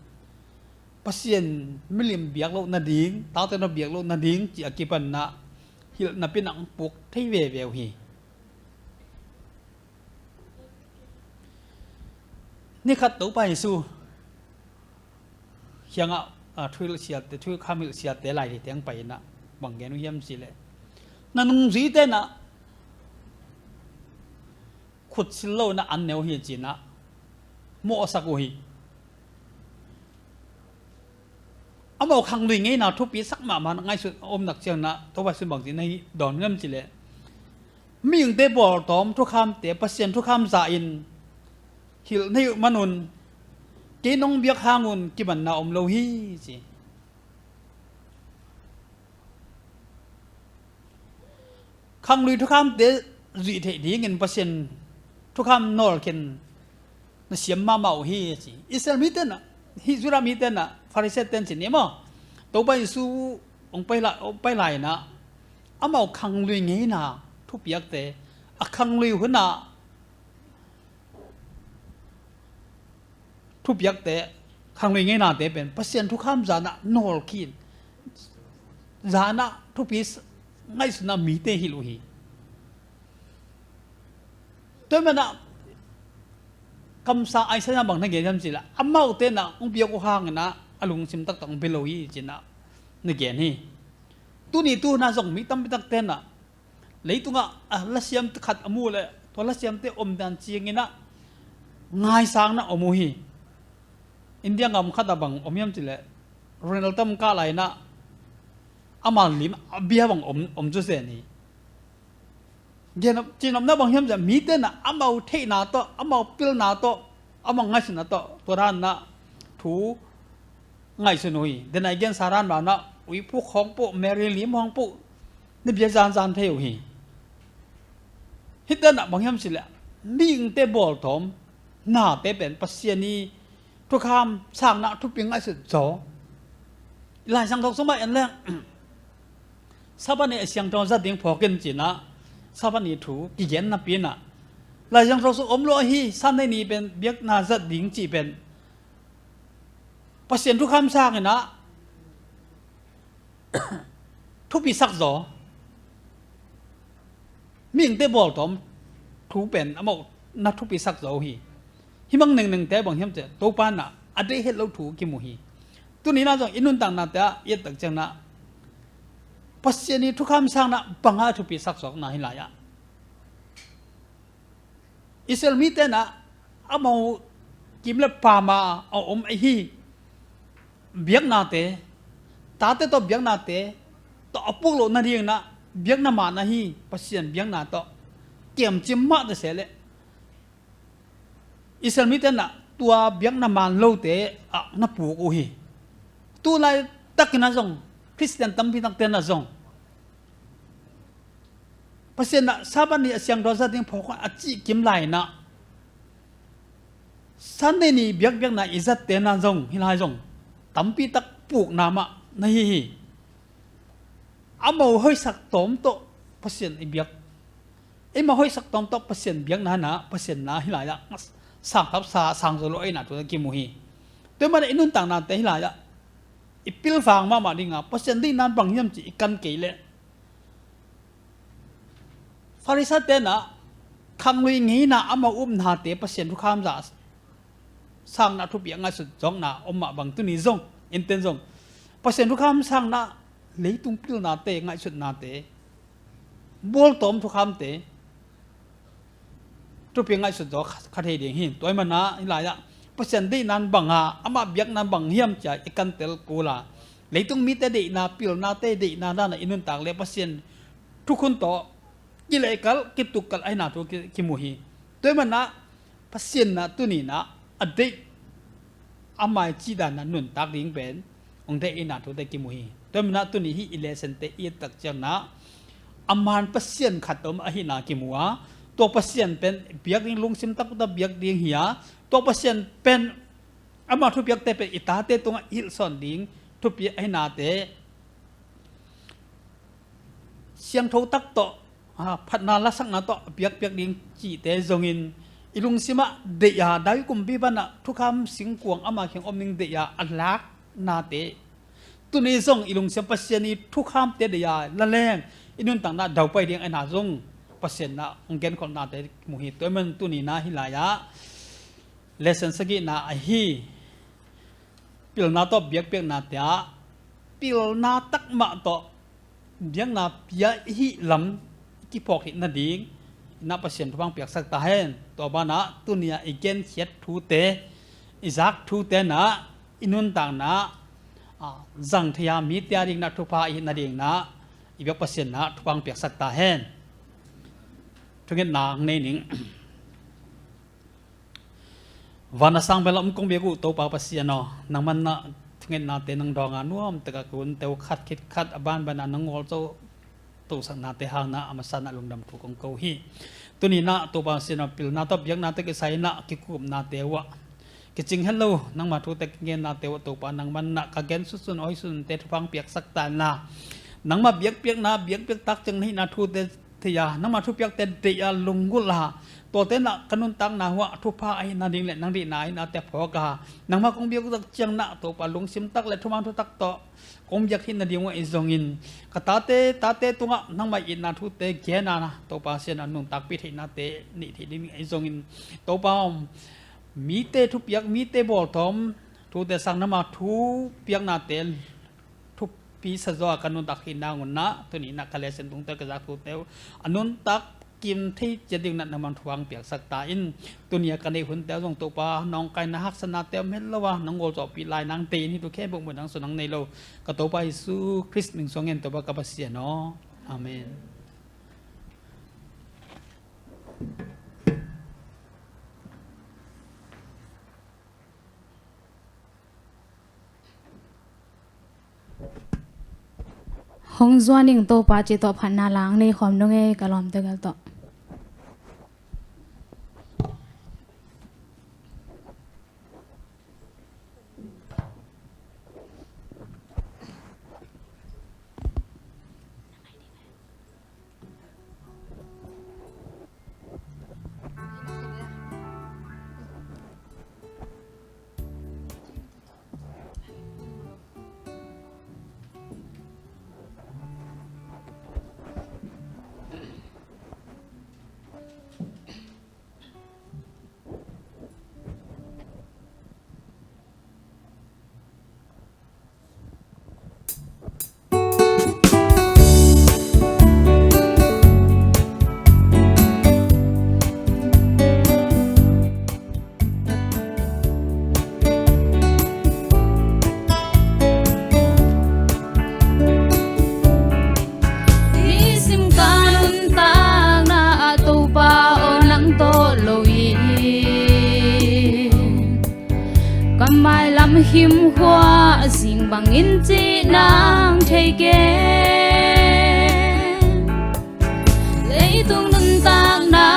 Pasian milim biak loh nading, tate na biak loh nading ci a kipan inah hilh napi-in ah puak thei veve uh hi. Ni khat Topa Jesu kiangah, a, thuhilh siate, thukham hilh siate lai hi teng pai inah bang gen uh hiam cih leh, na nungzuite inah khut sil lo inah an ne uh hi ci-in ah mawhsak uh hi. Amau khanglui ngeina thupisak mahmah ngaihsut a om nak ciangin ah Topa Jesu bang ci-in na hi dawn hiam cih leh, mihingte bawltawm thukhamte Pasian thukham za-in hilh na hih manun kei nong biak hangun kimanna om lo hi ci. Khanglui thukhamte zuih theih dingin Pasian thukham nawlkhin na siam mahmah uh hi ci. Israel mite inah, hih Judah mite inah, Pharisee-te in ci ni maw, Topa Jesu hong pai lai, hong pai lai inah amau khanglui ngeina thupiakte, a khanglui hun ah thupiakte, khanglui ngeinate pen Pasian thukham za-in ah nawlkhin, za-in ah thupi s-, ngaihsun ah mite hilh uh hi. Tua ahih manin ah kamsang Isaiah bang na gen hiam cih leh, amaute inah hong biak uh hangin ah a lungsim taktak hong bia lo hi ci-in ah na gen hi. Tuni tu hun ah zong mi tampi takte inah leitungah, a, lasiam khat a muh leh tua lasiamte omdan ciangin ah ngaisang inah om uh hi. India gam khat ah bang om hiam cih leh, Ronald Trump kah lai inah ama lim a bia bang om, om cu zen hi. Gen, cihnopna bang hiam cih leh, mite inah amau theihna tawh, amau pilna tawh, amau ngaihsutna tawh tua dan inah thu ngaihsun uh hi. Denai gensa dan mah inah uiphuk hong puh, Mary lim hong puh, na bia zanzan thei uh hi. Hihte inah bang hiam cih leh, mihingte bawltawm nate pen Pasian i thukham sakna thupi ngaihsut zaw. Lai Siangtho sung mah en leng, Sabbath ni a siangtho zat ding phawk in ci-in ah Sabbath ni thu kigen napi-in ah, Lai Siangtho sung om lo ahi Sunday ni pen biakna zat ding cih pen Pasian thukham sangin ah thupisak zaw. Mihingte bawltawm thu pen amau na thupisak zaw uh hi. Hih mang nengnengte bang hiam cih leh, Topa inah a deih het lo thu kimu hi. Tuni inah zong i nuntaknate ah i et tak ciangin ah Pasian i thukham sangna bang a thupisak zawkna hi lai-ah, Israel mite inah amau kim le pam a om ahi biaknate, tate tawh biaknate tawh a puak loh nadingin ah biakna man ahi Pasian biakna tawh kiamcim mah ta se leh, Israel mite inah tua biakna man lote ah na puak uh hi. Tu laitakin ah zong Khristian tampi takte inah zong Pasian inah Sabbath ni a siangtho zat ding phawk a cih kim lai inah, Sunday ni biakbiakna i zatte na zong hih lai zong tampi tak pukna mah na hi hi. Amau hoihsak tawm tawh Pasian i biak, eimau hoihsak tawm tawh Pasian biakna na, Pasian na hih lai-ah sangkhapsa sangzaw lo ahihna thu kimu hi. Tua ahih manin i nuntaknate hih lai-ah i pilvang mahmah ding a, Pasian deihna bang hiam ci i kan kei leh, Farisai-te na khanglui ngeina amau upnate Pasian thukham zah sangna thupi a ngaihsut zawkna om mah bang, tuni zong, innten zong Pasian thukham sangna, leitung pilnate, ngaihsutnate, bawltawm thukhamte thupi ngaihsut zaw kha, kha thei ding hi. Tua ahih manin hih lai-ah Pasian deihna bang a, amah biakna bang hiam ci-a i kan tel kul a, leitung mite deihna, pilnate deihna dan a i nuntak leh Pasian thukhun tawh kilehkalh, kitukkalh ahihna thu ki, kimu hi. Tua ahih manin Pasian na tuni na a deih, a mai cih dan a nuntak ding pen hong deih ahihna thute kimu hi. Tua ahih manin tuni hih i lesson-te i et tak ciangin a man Pasian khat om ahihna kimu a, tua Pasian pen biak ding, lungsim taktak biak ding hi a, tua Pasian pen ama thupiakte pen i tate tungah i hilhsawn ding thupi ahihnate, siangtho tak tawh, a, phatna lasakna tawh biakpiak ding cihte zongin i lungsimah deih a, David kumpi banah thukham singkuang ama kiang om ding deih a, a laknate, tuni zong i lungsim Pasian i thukhamte deih a, la leng i nuntakna daupai ding ahihna zong Pasian na hong genkholhnate mu hi. Tua ahih manin tuni na hih lai-ah lesson sagihna ahi pilna tawh biakpiaknate ah, pilna takmah tawh biakna pia i hih lam kiphawk hih nading na Pasian thupha piaksak ta hen. Tua banah tuni a i genkhiat thute, i zak thute na i nuntakna, a, zang thei a, mite a ding na thupha i hih nading na i biak Pasian na thupha piaksak ta hen. Thungetna hong nei ning. Van a sang bel a om kong biak uh Topa Pasian aw, nangman na thungetnate nang dawng a, nuam tak a ka hunte uh khat khit khat a banban a nang ngawlzo tosaknate hang na a masa na lungdam thu kong ko hi. Tuni na Topa Pasian aw, pilna tawh biaknate kisai na kikupnate uh ah, kicing het lo nangma thute kigennate uh ah, Topa nangman na ka gen sunsun awi sunsunte thupha piaksak ta hen la, nangma biakpiakna, biakpiak tak ciang na hihna thute thei a, nangma thupiakte deih a, lunggulh a, tuate na ka nuntakna uh ah thupha ahih nading le nang deihna ahihnate phawk a, nangma kong biak uh tak ciang na Topa lungsim tak le thuman thutak tawh kong biak hih nading uh ahi zongin, ka tate, tate tungah nangma itna thute gen a, Topa Pasian a nuntakpih theihnate neih theih ding ahi zongin, Topa aw, mite thupiak, mite bawltawm thute sang nangma thupiaknate thupi sa zaw a ka nuntak hih nangun na, tuni na ka lesson tungte ka zak thute uh a nuntak kim thei ciat ding na nangman thupha piaksak ta in. Tuni a ka neih hunte uh zong Topa nawngkaina haksatnate om het lo a, nang ngawlzawhpih lai nang deih in, hih thu khempeuh muh nang suah nang nei lo ka Topa Jesu Khrist min suang ngen Topa ka Pasian aw. Amen. Hong zuan ing Topa cih tawh phatna la hong nei khawm nung ei ka lawmte gel tawh. Nisim ka nuntakna ah Topa aw nang tawh lo in, ka mailam himhua zing bangin cih nang thei kei. Leitung nuntakna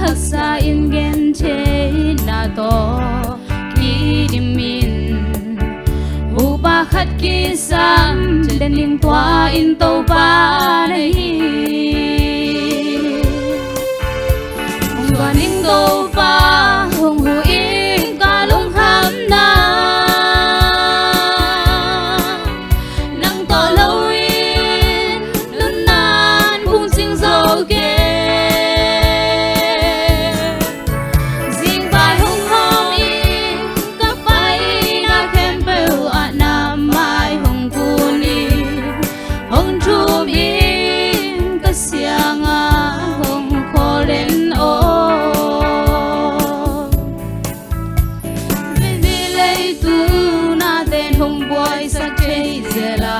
haksa in gen theihna tawh khat kisam, den ning tua in Topa na hi. Hong zuan ning Topa, hong huh ing ka lungkhamna. Nang tawh loin nunnan phungcing zo kei. Zingvai hong hawm in ka paina khempeuh ah na mai hong kun in, hong thum in ka siangah hong khawl den aw. Veve leitung nate'n hong buaisak thei zel a,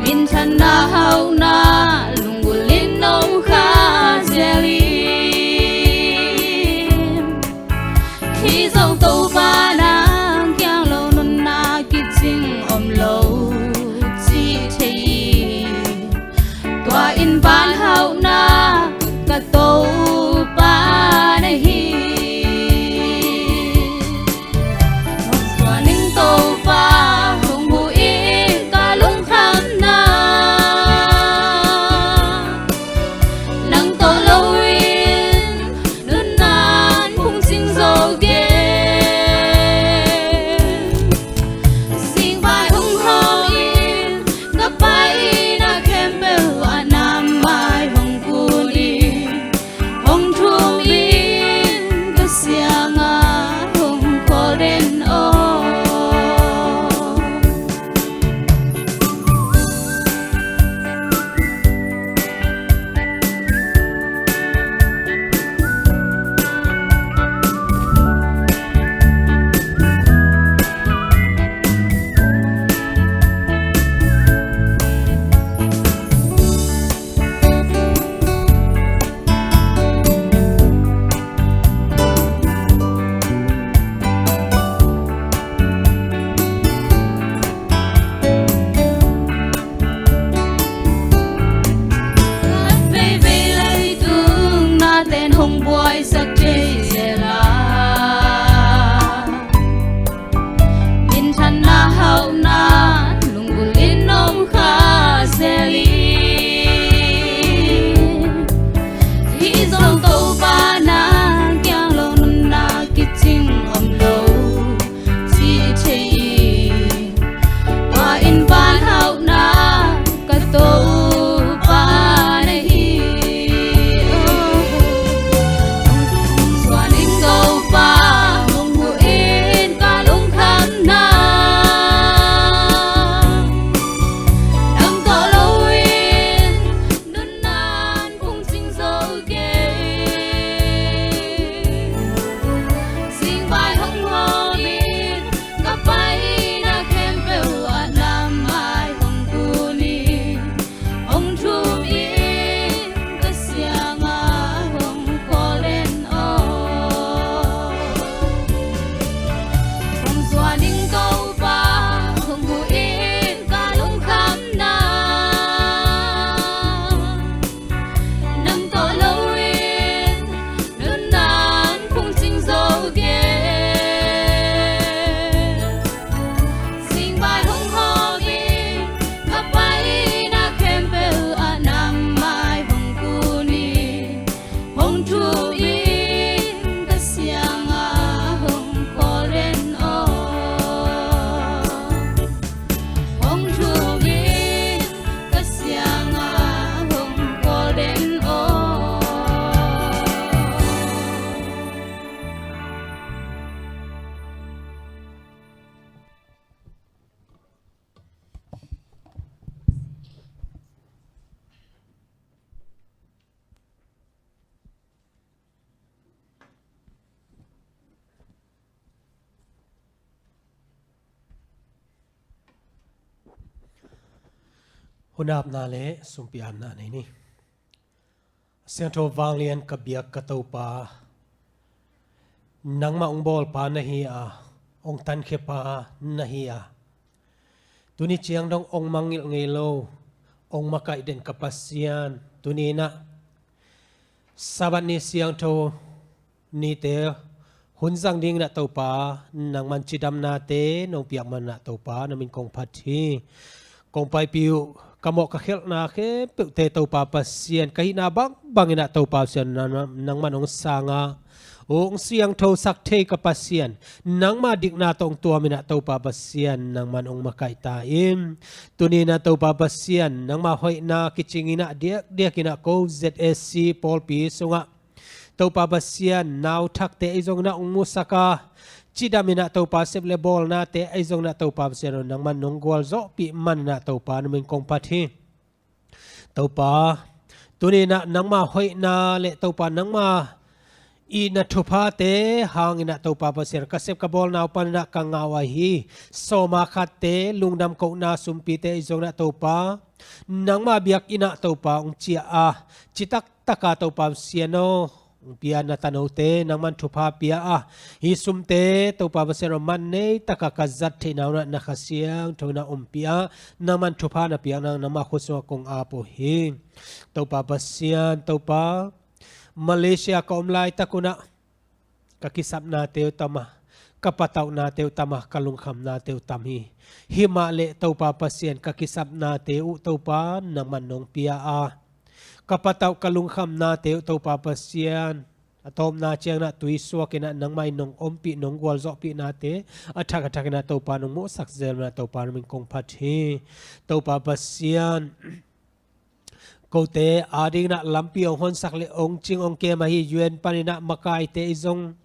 minthanna hauhna lunggulh in om kha zel in. Hih zong Topa nang kiang lo nunna kicing om lo ci thei in. Tua in van hauhna ka Topa na hi. Hong zuan ning Topa, hong huh ing ka lungkhamna. Nang tawh loin nunnan phungcing zo kei. Zingvai hong hawm in ka paina khempeuh ah na mai hong kun in, hong thum in ka siangah hong khawl den aw. Khat veivei leitung nate'n hong buaisak thei zel a, minthanna hauhna lunggulh in om kha zel in. Hih zong Topa nang kiang lo nunna kicing om lo ci thei in. Tua in van hauhna ka Topa na hi. Hong zuan ning Topa, hong huh in ka lungkhamna. Nang tawh loin nunnan phungcing zo kei. Zingvai hong hawm in ka paina khempeuh ah na mai hong kun in, hong thum in ka siangah hong khawl den aw. Hong zuan ning Topa, hong huh in ka lungkhamna. Nang tawh loin nunnan phungcing zo kei. Zingvai hong hawm in ka paina khempeuh ah na mai hong kun in, hong thum in ka siangah hong khawl den aw. Hong thum in ka siangah hong khawl den aw. Hun apna le sumpi apna nei ni. Siangtho vanglian ka biak ka Topa, nangmah hong bawlpa na hi a, hong tankhiapa na hi a, tuni ciang dong hong mangngilh ngei lo, hong makaih den ka Pasian, tuni in ah Sabbath ni siangtho nite Hun zang dingin ah Topa, nangman cidamnate nong piak manin ah Topa, na min kong phat hi. Kong paipih uh, ka mawh ka khelhna khempeuhte Topa Pasian, ka hihna bangbangin ah Topa Pasian, nangman hong sang a, hong siangthosak thei ka Pasian, nangma dikna tawh hong tuamin ah Topa Pasian, nangman hong makaih ta in. Tuni-in ah Topa Pasian, nangma hoihna kicingin ah diakdiakin ah ko Z A C pawlpi sungah Topa Pasian, nau thakte ahi zongin ah hong musak a, cidamin ah Topa, sep le bawlnate ahi zongin ah Topa Pasian aw, nangman nong gualzawhpih manin ah Topa, na min kong phat hi. Topa, tuni-in ah nangma hoihna le Topa nangma itna thuphate hangin ah Topa Pasian, ka sep ka bawlna uh panin ah ka ngah uh ahi sawma khatte, lungdam kohna sumpite ahi zongin ah Topa, nangma biakinn ah Topa hong ciah a, citak taka Topa Pasian aw, hong pia na tanote nangman thupha pia a, hih sumte Topa Pasian aw, man nei taka ka zat theihna hun ah na Kha Siangtho in ah ompih a, nangman thupha na piak nang nangma khut sungah kong ap uh hi. Topa Pasian, Topa, Malaysia ka om laitak un ah ka kisapnate uh tam a, ka patauhnate uh tam a, ka lungkhamnate uh tam hi. Himah leh Topa Pasian, ka kisapnate uh Topa nangman nong pia a, ka patauh ka lungkhamnate uh Topa Pasian, a tawpna ciangin ah tui suakin ah nangmah in nong ompih, nong gualzawhpihnate a thak a thakin ah Topa nong muhsak zel manin ah Topa, na min kong phat hi. Topa Pasian, kote adingin ah lampi hong honsak le hong cing hong kem ahi U N panin ah makaite ahi zong,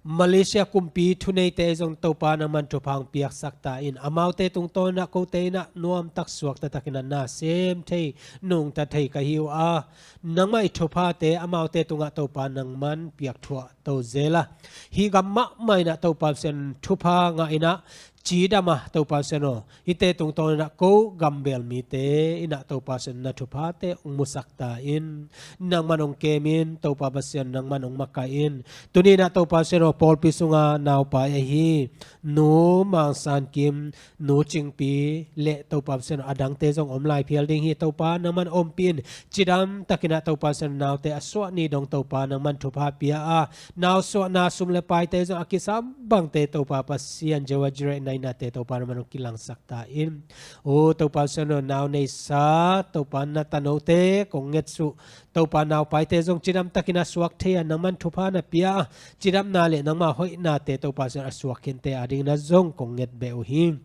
Malaysia kumpi thuneite ahi zong Topa nangman thupha hong piaksak ta in. Amaute tungtawnin ah kote in ah nuamtak suakta takin ah na sem thei, nungta thei ka hi uh a, nangmah i thuphate amaute tungah Topa nangman piakthuah to zel a, hih gam mahmah in ah Topa Pasian thupha ngah in ah cidam a, Topa Pasian aw, hihte tungtawnin ah ko gambel mite in ah Topa Pasian na thuphate hong musak ta in. Nangman hong kem in, Topa Pasian, nangman hong makaih in. Tuni-in ah Topa Pasian aw, pawlpi sunga naupai ahi Nu Mang San Kim, Nu Cing Pi le Topa Pasian aw, a dangte zong om lai phial ding hi. Topa nangman ompih in, cidam takin ah Topa Pasian aw, naute a suah ni dong Topa nangman thupha pia a, nau suahna sum le paite zong a kisam bangte Topa Pasian, Jehovah Jireh na hihnate Topa nangman hong kilangsak ta in. O Topa Pasian aw, nau neisa Topa na tanote kong ngetsuh, Topa naupaite zong cidam takin a suak thei a, nangman thupha na pia a, cidamna le nangma hoihnate Topa Pasian a suak khente adingin ah zong kong nget beh uh hi.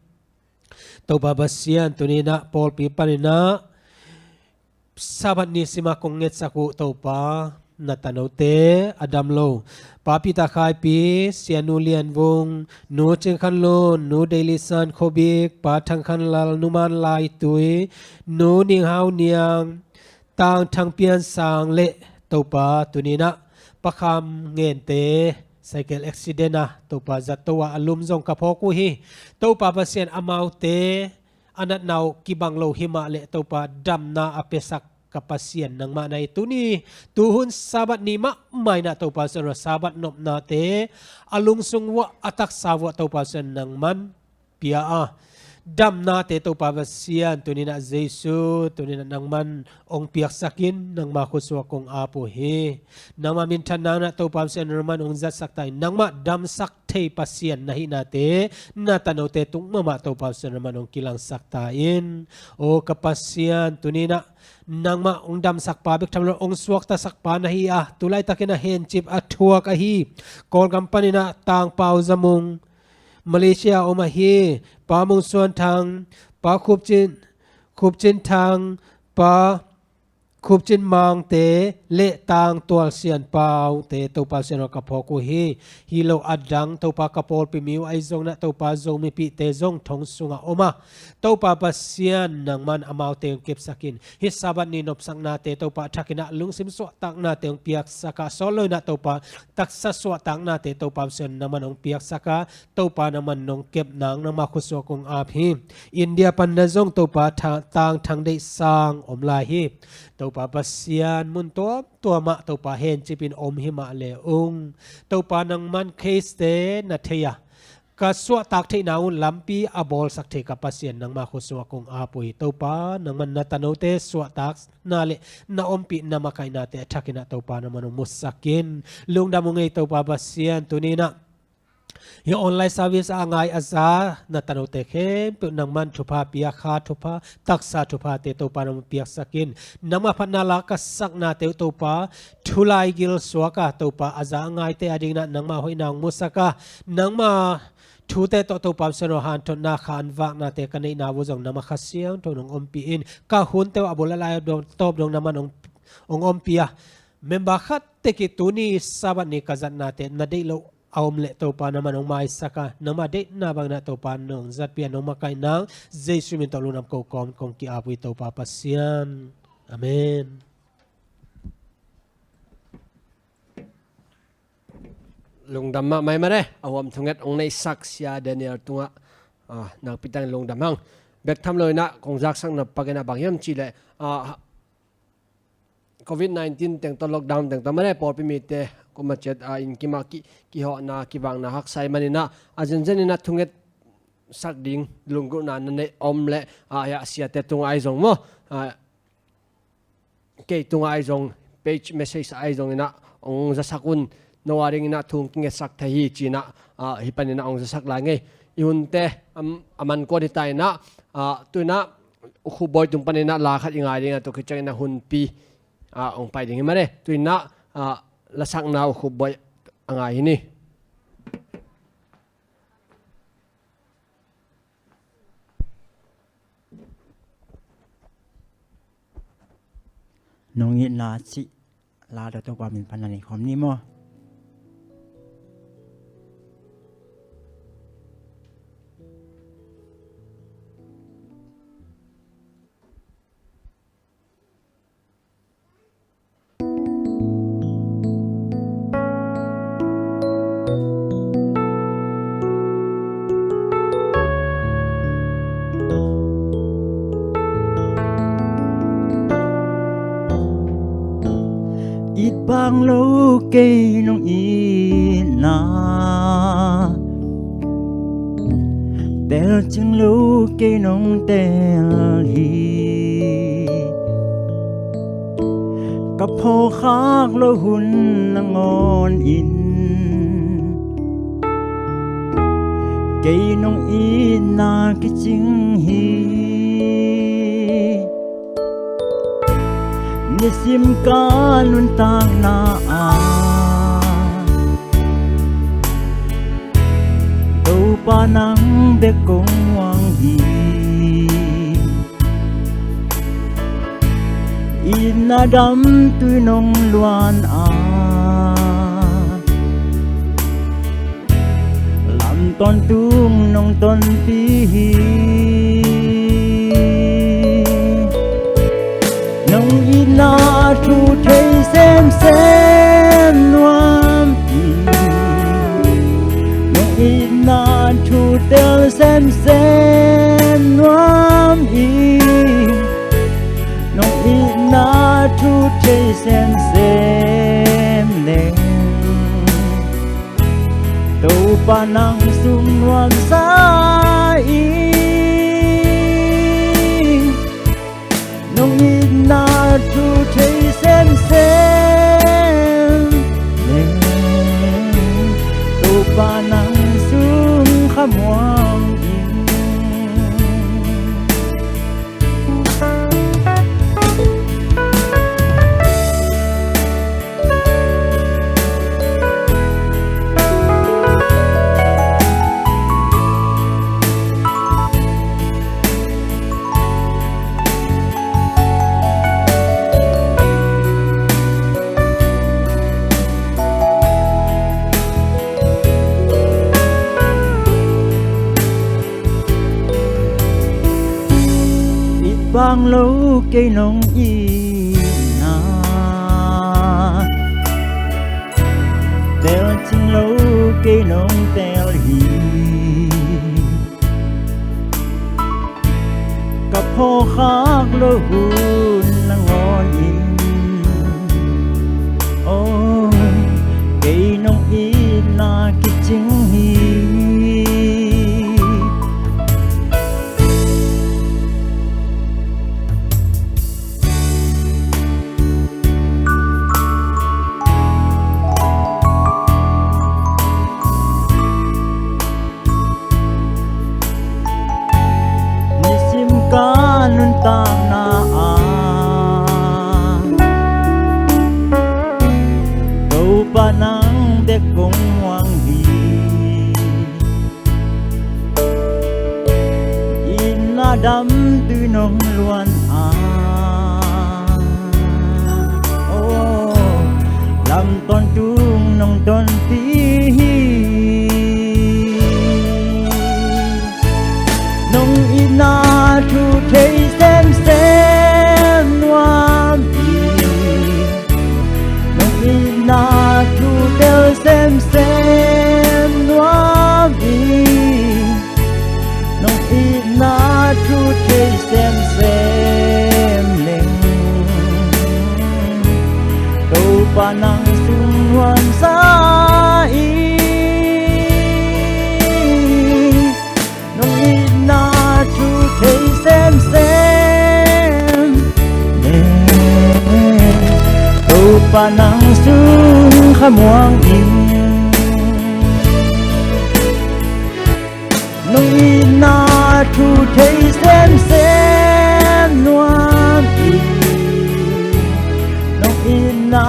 Topa Pasian, tuni-in ah pawlpi panin ah Sabbath ni sima kong ngetsak uh Topa, na tanote a dam lo, Pa Peter Khaipi, Sia Nu Lian Vung, Nu Cing Khan Lun, Nu Dei Li San Kho Bik, Pa Thang Khan Lal, Nu Man Lai Tui, Nu Ning Hau Niang, Tang Thang Pian Sang le Topa, tuni-in ah Pa Kham Ngente cycle accident ah Topa zato ah a lum zong ka phawk uh hi. Topa Pasian, amaute a natna uh kibang lo himah leh Topa, damna a piasak ka Pasian nangmah na hi. Tuni, tuhun Sabbath ni mahmah in ah Topa Pasian aw, Sabbath nopnate a lungsung uah, a taksa uah Topa Pasian nangman pia a, damnate Topa Pasian, tuni-in ah Jesu, tuni-in ah nangman hong piaksak in, nangma khut sungah kong ap uh hi. Nangma minthanna in ah Topa Pasian nangman hong zatsak ta in, nangmah damsak thei Pasian na hihnate, na tanote tung mahmah Topa Pasian nangman hong kilangsak ta in. O ka Pasian, tuni-in ah nangmah hong damsakpa bek tham lo, hong suaktasakpa na hi a, tu laitakin a hencip a thuak ahi Kawlgam panin ah Tang Pau Za Mung, Malaysia a om ahi Pa Mung Suan Thang, Pa Khup Cin, Khup Cin Thang, Pa Khup Cin Mangte le Tang Tual Sian Paute Topa Pasian aw, ka phawk uh hi. Hi lo a dang Topa, ka pawlpi mi uh ahi zongin ah Topa, Zomipihte zong thong sungah om a, Topa Pasian nangman amaute hong kepsak in. Hih Sabbath ni nopsaknate Topa, a thakin ah lungsim suahtaknate hong piaksak a, sawt lo-in ah Topa, taksa suahtaknate Topa Pasian nangman hong piaksak a, Topa nangman nong kep nang nangma khut sungah kong ap hi. India panin ah zong Topa Tha-, Tang Thang Deih Sang om lai hi. Topa Pasian, mun tuamtuam ah Topa hencip in om himah leh ung, Topa nangman case-te na thei a, ka suahtak theihna un lampi a bawlsak thei ka Pasian, nangma khut sungah kong ap uh hi. Topa, nangman na tanote suahtakna le na ompihna makaihnate a thakin ah Topa nangman hong musak in. Lungdam ung ei Topa Pasian, tuni in ah hih online service a ngai a za na tanote khempeuh nangman thupha pia, kha thupha, taksa thuphate Topa nangman piaksak in. Nangma phatna la ka saknate uh Topa, thu laigil suak a Topa a za a ngaite a dingin ah nangma hoihna hong musak a, nangma thute tawh Topa Pasian aw, hanthotna kha an vaknate ka neihna uh zong nangma Kha Siangtho in hong ompih in. Ka hunte uh a bul a lai a tawp dong nangman hong, hong ompih a, member khat tek hi. Tuni Sabbath ni ka zatnate na deih loh a om leh Topa nangman hong maisak a, nangma deihna bangin ah Topa nong zatpih a, nong makaih nang Jesu min tawh lungdam ko kawm kong ki-ap uh hi Topa Pasian. Amen. Lungdam mahmah ei mare, a huam thunget hong neihsak Sia Daniel tungah, ah, nakpi takin lungdam hang. Bek tham lo in ah kong zaksak na pakin ah bang hiam cih leh, ah, covid nineteen teng tawh, lockdown teng tawh mare, pawlpi mite kum a ciat, ah, inn kim ah ki, kihawhna, kivakna haksa ahih manin ah, a zenzen in ah thungetsak ding lunggulhna na neih om leh, ah, hiah siate tungah ahi zong maw, ah, kei tungah ahi zong, page message ah ahi zongin ah hong zasak un, no a dingin ah thu hong kingetsak thei hi ci-in ah, ah, hih panin ah hong zasak lai ing ei. I hunte, am, a man kuan hi ta in ah, ah, tu-in ah Ukhup Bawi tung panin ah la khat i ngai ding a, tua khit ciangin ah hunpi, ah, hong pai ding hi mare. Tu-in ah, ah, lasakna Ukhup Bawi a ngai hi ni. Nong itna cih la tawh Topa min pan na nei khawm ni maw. It bang lo kei nong itna, telcing lo kei nong tel hi. Ka phawkkhak loh hun nangawn in kei nong itna kicing hi. Nisim ka nuntakna ah Topa nang bek kong muang hi. Itna damtui nong luan a, lam tawntung nong tonpih hi. Nong itna thu thei semsem nuam ing, nong itna thu tel semsem nuam ing, nong itna thu thei semsem leng Topa nang sung nuamsa ing. Nong itna thu thei semsem leng Topa nang sung khamuang ing. It bang lo kei nong itna, telcing lo kei nong tel hi. Ka phawkkhak loh hun nangawn in, oh, kei nong itna kicing hi. Damtui nong luan a, oh, lam tawntung nong tonpih hi. Nong itna thu thei semsem nuam hi. Nong itna thu tel semsem nuam hi. Nong itna thu thei semsem leng, Topa nang sung nuamsa hi. Nong itna thu thei semsem leng, Topa nang sung khamuang in. Nong itna thu thei semsem nuam hi. Nong itna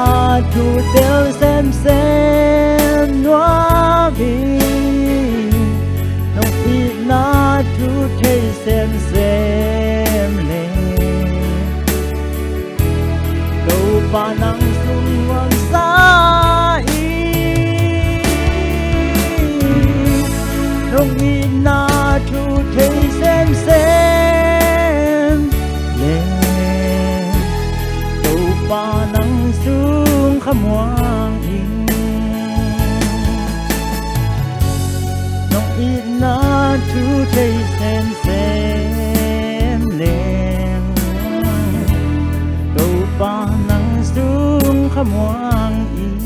thu tel semsem nuam hi. Nong itna thu thei semsem leng, Topa nang sung nuamsa hi. Nong itna thu thei semsem leng, Topa nang sung khamuang in. Nong itna thu thei semsem leng, Topa nang sung khamuang in.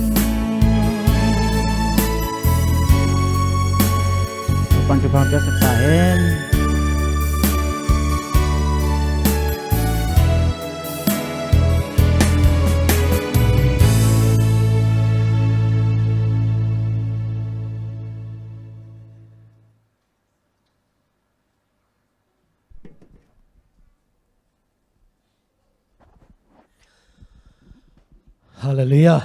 Topa'n thupha piaksak ta hen. Halleluiah.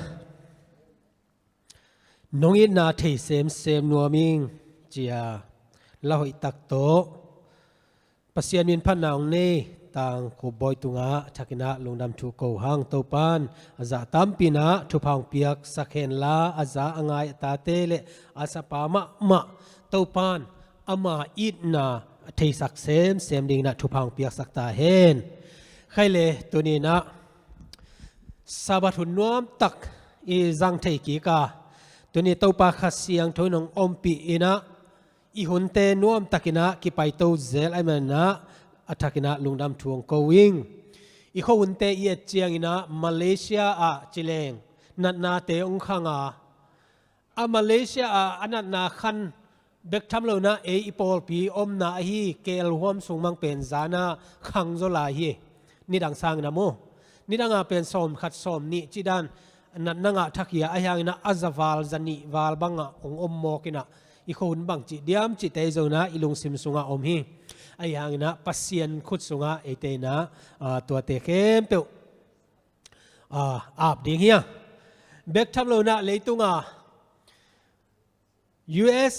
Nong itna thei semsem nuam ing, ci-a la hoih tak tawh Pasian min phatna hong nei Tangkhup Bawi tungah a thakin ah lungdam thu ko hang. Topa'n a zah tampi in ah thupha hong piaksak henla, a za a ngai a tate le a sapa mahmah Topa'n ama itna a theisak semsem dingin ah thupha hong piaksak ta hen. Khai le tuni in ah Sabbath hun nuamtak i zang thei kik a, tuni Topa Kha Siangtho in hong ompih in ah, i hunte nuamtakin ah kipaito zel ahih manin ah a thakin ah lungdam thu hong ko ing. I khuahunte i et ciangin ah Malaysia ah ci leng natnate hong khang a, a Malaysia ah a natna khan bek tham lo in ah ei i pawlpi omna ahi K L huam sung mang pen zan ah khang zaw lai hi. Nidang sangin ah maw, nidang a pen sawmkhat sawmnih cih dan natna ngah thak hi a, ahi hangin ah a za val za nih val bangah hong om mawk in ah i khuahun bangci diam cihte zong in ah i lungsim sungah om hi. Ahi hangin ah Pasian khut sungah eite in ah, ah, tuate khempeuh, ah, ap ding hi a. Bek tham lo in ah leitung a U S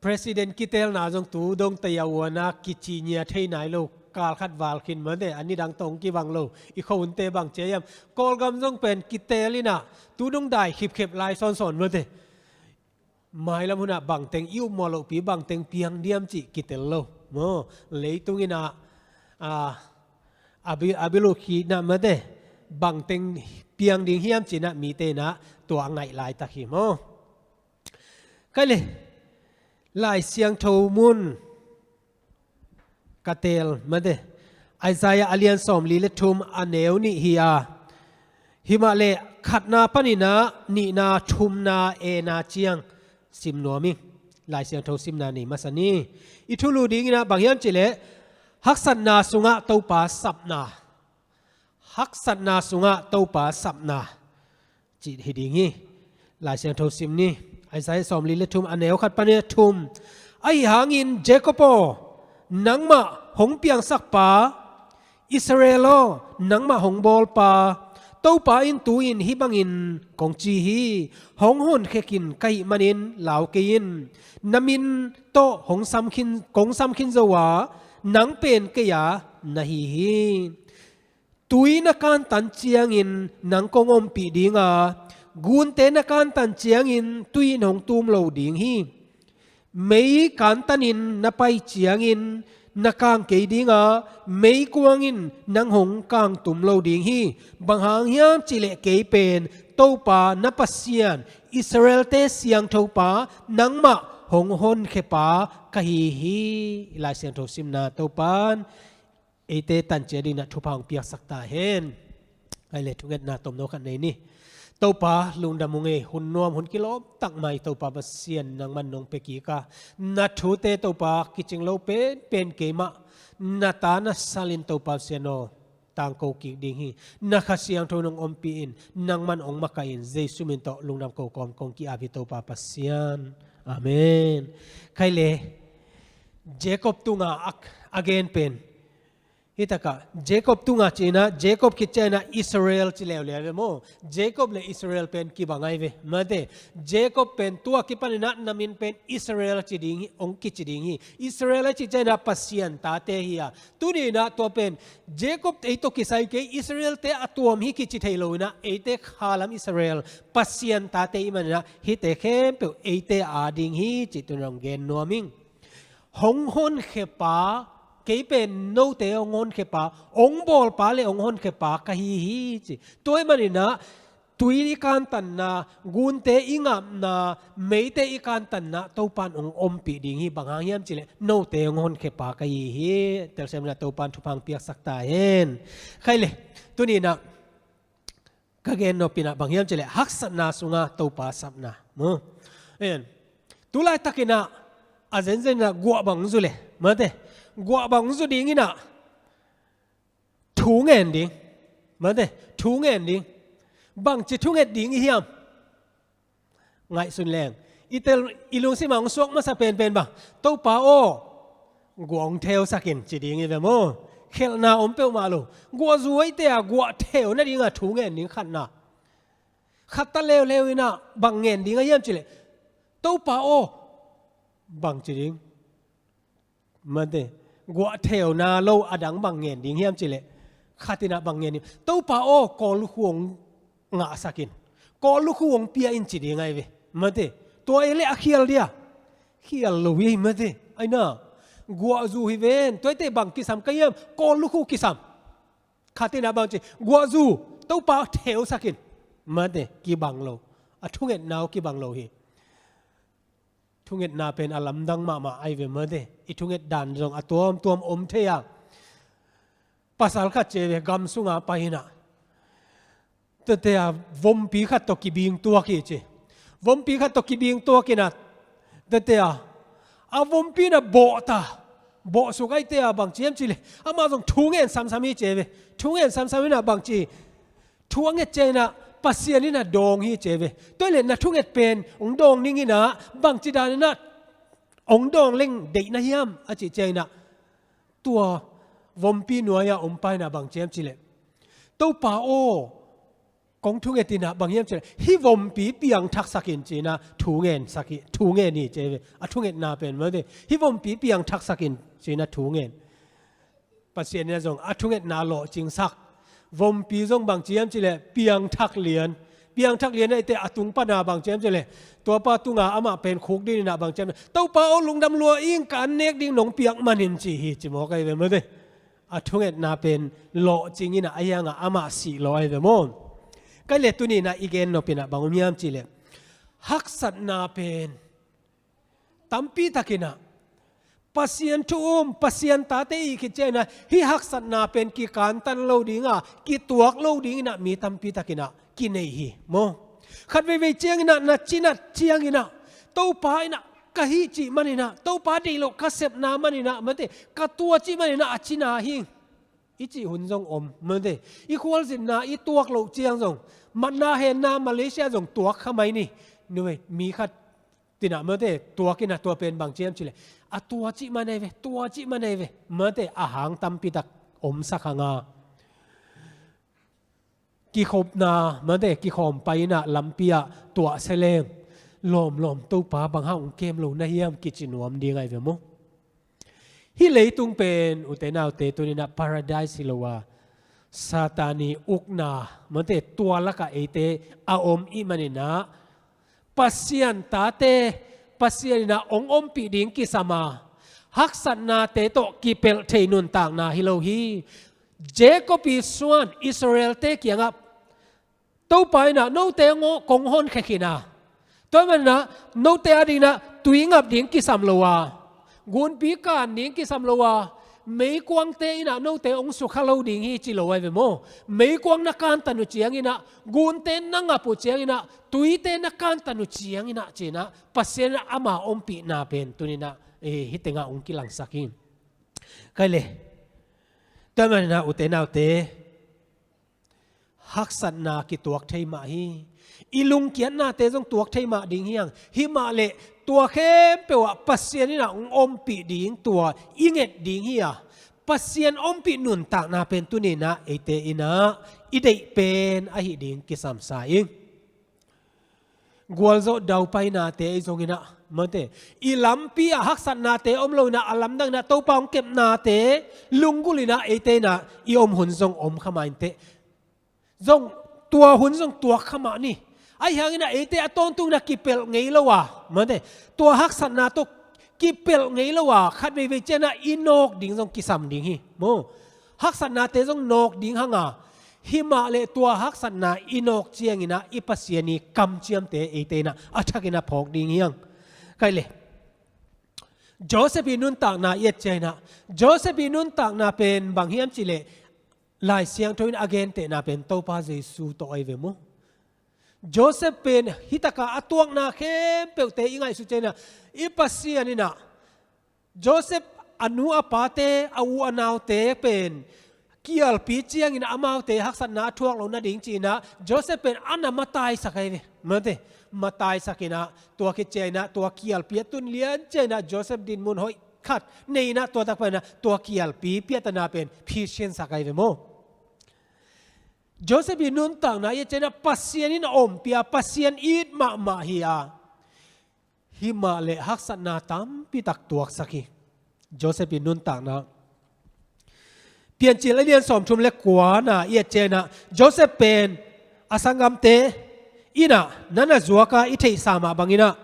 President kitelna zong tu dong taya uana kici nia thei nai lo, kal khat val khin mate, a nidang tawh hong kibang lo, i khuahunte bang ci hiam. Kawlgam zong pen kitel in ah tu dong dai khipkhep lai sawnsawn mate. Mailam hun ah bangteng i upmawh lohpi bangteng piang diam cih kitel lo. Maw, leitung in ah, ah, a bi-, a bil uh khit in ah mate, bangteng piang ding hiam ci in ah mite in ah tua a ngaih laitak hi maw. Khai le, Lai Siangtho mun ka teel mate, Isaiah a lian sawmli le thum a neu nih hi a, himahleh khatna panin ah nihna, thumna, ena ciang sim nuam ing. Lai Siangtho simna nei masa ni. I thulu dingin ah bang hiam cih leh, haksatna sungah Topa sapna. Haksatna sungah Topa sapna cih hi ding hi. Lai Siangtho sim ni. Isaiah sawmli le thum a neu khat panin ah thum. Ahi hangin Jacob aw, nangmah hong piangsak pa, Israel aw, nangmah hong bawl pa, Topa in tu-in hih bangin kong ci hi: Hong honkhia khin ka hih manin lau kei in. Na min tawh hong sam khin, kong sam khin zo a, nang pen kei a na hi hi. Tui na kantan ciangin nang kong ompih ding a, gunte na kantan ciangin tui in hong tum lo ding hi. Mei kantanin na pai ciangin na kang kei ding a, meikuang in nang hong kangtum lo ding hi. Bang hang hiam cih leh kei pen Topa na Pasian, Israel-te Siangthopa, nangmah hong honkhiapa ka hi hi. Lai Siangtho simna Topa'n eite tancia dingin ah thupha hong piaksak ta hen. Ai le, thungetna tomno khat nei ni. Topa, lungdam ung ei, hun nuam, hun kilawm tak mai Topa Pasian, nangman nong pia kik a, na thute Topa, kicing lo penpen keimah na ta na salin Topa Pasian aw, tangko kik ding hi. Na Kha Siangtho nong ompih in, nangman hong makaih in, Jesu min tawh lungdam ko kawm kong ki-ap hi Topa Pasian. Amen. Khai le, Jacob tunga a, a gen pen, hih takah Jacob tunga ci-in ah, Jacob khit ciangin ah Israel ci leuleu ve maw. Jacob le Israel pen kibang ahi ve, mate. Jacob pen tua kipanin ah na min pen Israel ci ding hi, hong kici ding hi. Israel a cih ciangin ah Pasian tate hi a. Tuni-in ah tua pen Jacob ei tawh kisai kei, Israel-te a tuam hi kici thei lo-in ah, eite khalam Israel, Pasian tate i hih manin ah hihte khempeuh eite a ding hi cih tuni-in hong gen nuam ing. Hong honkhiapa, kei pen note hong honkhiapa, hong bawlpa le hong honkhiapa ka hi hi ci. Tua ahih manin ah tui i kantanna, gunte i ngapna, meite i kantanna Topa'n hong ompih ding hi. Bang hang hiam cih leh note hong honkhiapa ka hi hi. Telsiam in ah Topa'n thupha hong piaksak ta hen. Khai le, tuni-in ah ka gen nop in ah bang hiam cih leh haksatna sunga Topa sapna maw. En. Tu laitakin ah a zenzen in ah guah bang hong zu le, mate. Guah bang hong zu dingin ah thu ngen ding, mate. Thu ngen ding. Bangci thunget ding i hiam? Ngaihsun leng. I tel, i lungsim ah hong suak masa penpen bang, Topa aw, guah hong theusak in ci ding hi ve maw. Khelhna om peuhmah lo. Guah zu ahih teh a, guah theu nading a thu ngen ding khatna. Khat ta leuleu in ah bang ngen ding a hiam cih leh, Topa aw, bang ci ding? Mate, guah theuna lo a dang bang ngen ding hiam cih leh, khat in ah bang ngen ding? Topa aw, kawl lukhu hong ngahsak in, kawl lukhu hong pia in ci ding ahi ve. Mate, tua ei leh a khial dia? Khial lo hi, mate. Ai na, guah zu hi ven, tua ahih teh bang kisam ka hiam? Kawl lukhu kisam. Khat in ah bang ci? Guah zu, Topa theusak in. Mate, kibang lo. A thungetna uh kibang lo hi. Thungetna pen a lamdang mahmah ahi ve, mate. I thunget dan zong a tuamtuam om thei a. Pasal khat ci ve, gam sunga pai in ah, tete a, vompi khat tawh kibing tuak hi ci. Vompi khat tawh kibing tuak in ah, tete a, a vompi in ah bawh ta. Bawh suk ahih teh a bang ci hiam cih leh, amah zong thu ngen samsam hi ci ve. Thu ngen samsam in ah bang ci? Thu a nget ciangin ah Pasian in ah dawng hi ci ve. Tua ahih leh na thunget pen hong dawng ning in ah, bangci danin ah hong dawng leng deih na hiam a cih ciangin ah, tua vompi nuai-ah om pa in ah bang ci hiam cih leh, Topa aw, kong thunget in ah bang hiam cih leh, hih vompi piangthaksak in ci in ah thu ngensak hi, thu ngen hi ci ve. A thungetna pen, mate, hih vompi piangthaksak in ci in ah thu ngen. Pasian in ah zong a thungetna lawhcingsak. Vompi zong bang ci hiam cih leh, piangthak lian. Piangthak lian ahih teh a tung pan a bang ci hiam cih leh, tuapa tunga amah pen khukdin in ah bang ci hiam cih leh, Topa aw, lungdam lua ing, ka an nek ding nong piak manin ci hi, ci mawk ahi ve, mate. A thungetna pen lawhcing in ah, ahi hangah amah sih lo ahi ve maw. Khai le, tuni in ah i gen nop in ah bang om hiam cih leh, haksatna pen tampi takin ah, Pasian thu um, Pasian tate i hih khit ciangin ah, hih haksatna pen kikantan lo ding a, kituak lo dingin ah mi tampi takin ah kinei hi maw. Khat veivei ciangin ah, na cinat ciangin ah, Topa in ah ka hih cih manin ah, Topa deih loh ka sepna manin ah, mate, ka tua cih manin ah a cina hi, i cih hun zong om, mate. I khualzinna i tuak loh ciang zong, matna henna Malaysia zong tuak kha mai ni. Nuai, mi khat in ah, mate, tuak in ah, tua pen bang ci hiam cih leh, a tua cih man ahi ve, tua cih man ahi ve, mate, a hang tampi tak omsak hang a. kikhopna, mate, kikhawm pai inah lampi ah tuah seleng, lawmlawm Topa, bang hang hong kem lo na hiam, kici nuam ding ahi ve maw. Hih leitung pen, ute naute, tuninah paradise hi lo a, Satan ii ukna, mate, tua lakah eite a om ih maninah, Pasian tate, Pasian inah hong ompih ding kisam a, haksatnate tawh kipelh thei nuntakna hi lo hi. Jacob ii suan Israel-te kiangah Topa inah note kong honkhia khin a, tua maninah note a dinginah tui ngap ding kisam lo a, gunpi kan ding kisam lo a, meikuangte inah note hong sukha lo ding hi, ci lo ahi ve maw. Meikuang na kantan uh cianginah, gunte na ngap uh cianginah, tuite na kantan uh cianginah, cinah Pasian inah ama ompihna pen tuninah, eh, hih tengah hong kilangsak hi. Kai le, tua maninah ute naute, haksatna kituak thei mah hi. I lungkiatnate zong tuak thei mah ding hi hang. Himah leh tua khempeuh ah Pasian inah hong ompih ding, tua i nget ding hi a, Pasian ompih nuntakna pen tuninah eite inah i deih pen ahi ding kisamsa ing. Gualzawh daupainate ahi zonginah, mate, i lampi ah haksatnate om loinah, a lamdanginah Topa hong kepnate lunggulhinah eite inah i om hun zong om kha mah inteh. Zong tua hun zong tuak kha mah ni. Ahi hanginah eite a tawntunginah kipelh ngei lo a, mate, tua haksatna tawh kipelh ngei lo a, khat veivei cianginah i nawk ding zong kisam ding hi maw. Haksatnate zong nawk ding hang a, himah leh tua haksatna i nawk cianginah i Pasian ii kamciamte eite inah a thakinah phawk ding hi hang. Kai le, Joseph ii nuntakna i et cianginah, Joseph ii nuntakna pen bang hiam cih leh, Lai Siangtho in a gentehna pen Topa Jesu tawh ahi ve maw. Joseph pen hih takah a tuakna khempeuhte i ngaihsut cianginah, i Pasian inah Joseph a nu a pate, a u a naute pen kialpi ciangin amaute haksatna a thuak loh nading cinah Joseph pen a na mataisak ahi ve. Mate, mataisak inah tua khit cianginah tua kialpi a tun lian cianginah Joseph dinmun hoih khat nei inah tua tak paninah tua kialpi piatana pen phisiansak ahi ve maw. Joseph ii nuntakna i et cianginah Pasian in a ompih a, Pasian it mahmah hi a, himah leh haksatna tampi tak tuaksak hi. Joseph ii nuntakna, Piancil a lian sawmthum le kuana i et cianginah Joseph pen a sanggamte inah na na zuak a, i theihsa mah banginah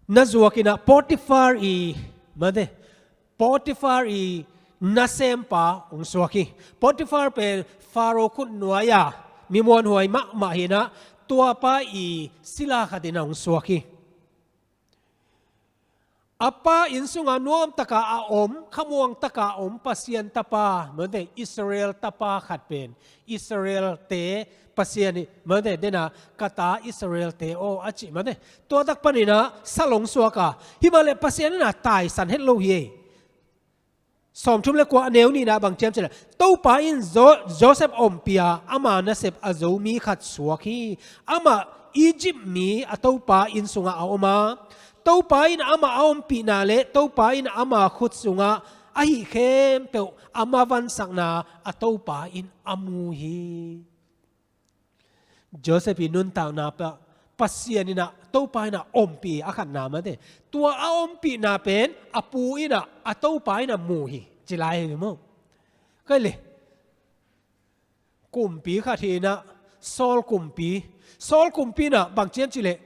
na zuak inah Potifar ii, mate, Potifar ii nasempa hong suak hi. Potifar pen Faro khutnuai a mi muanhuai mahmah hi inah, tuapa ii sila khat inah hong suak hi. A pa inn sungah nuamtaka a om, khamuangtaka a om Pasian tapa, mate, Israel tapa khat pen Israel-te Pasian ii, mate, dena ka ta Israel-te aw, a cih, mate. Tua tak paninah sal hong suak a, himah leh Pasian inah taisan het lo hi ei. Sawmthum le kua, a neu nihna bang ci hiam cih leh, Topa in Jo-, Joseph ompih a, ama nasep a zo mi khat suak hi. Amah Egypt mi a topa inn sungah a om a, Topa in amah a ompihna le Topa in ama khut sungah a hih khempeuh a mavansakna a Topa in a mu hi. Joseph ii nuntakna pa, Pasian inah, Topa inah ompih a khatna, mate. Tua a ompihna pen a pu inah, a topa inah mu hi, ci lai hi maw. Kai le, kumpi khat hi inah, Saul kumpi. Saul kumpi inah bang ci hiam cih leh,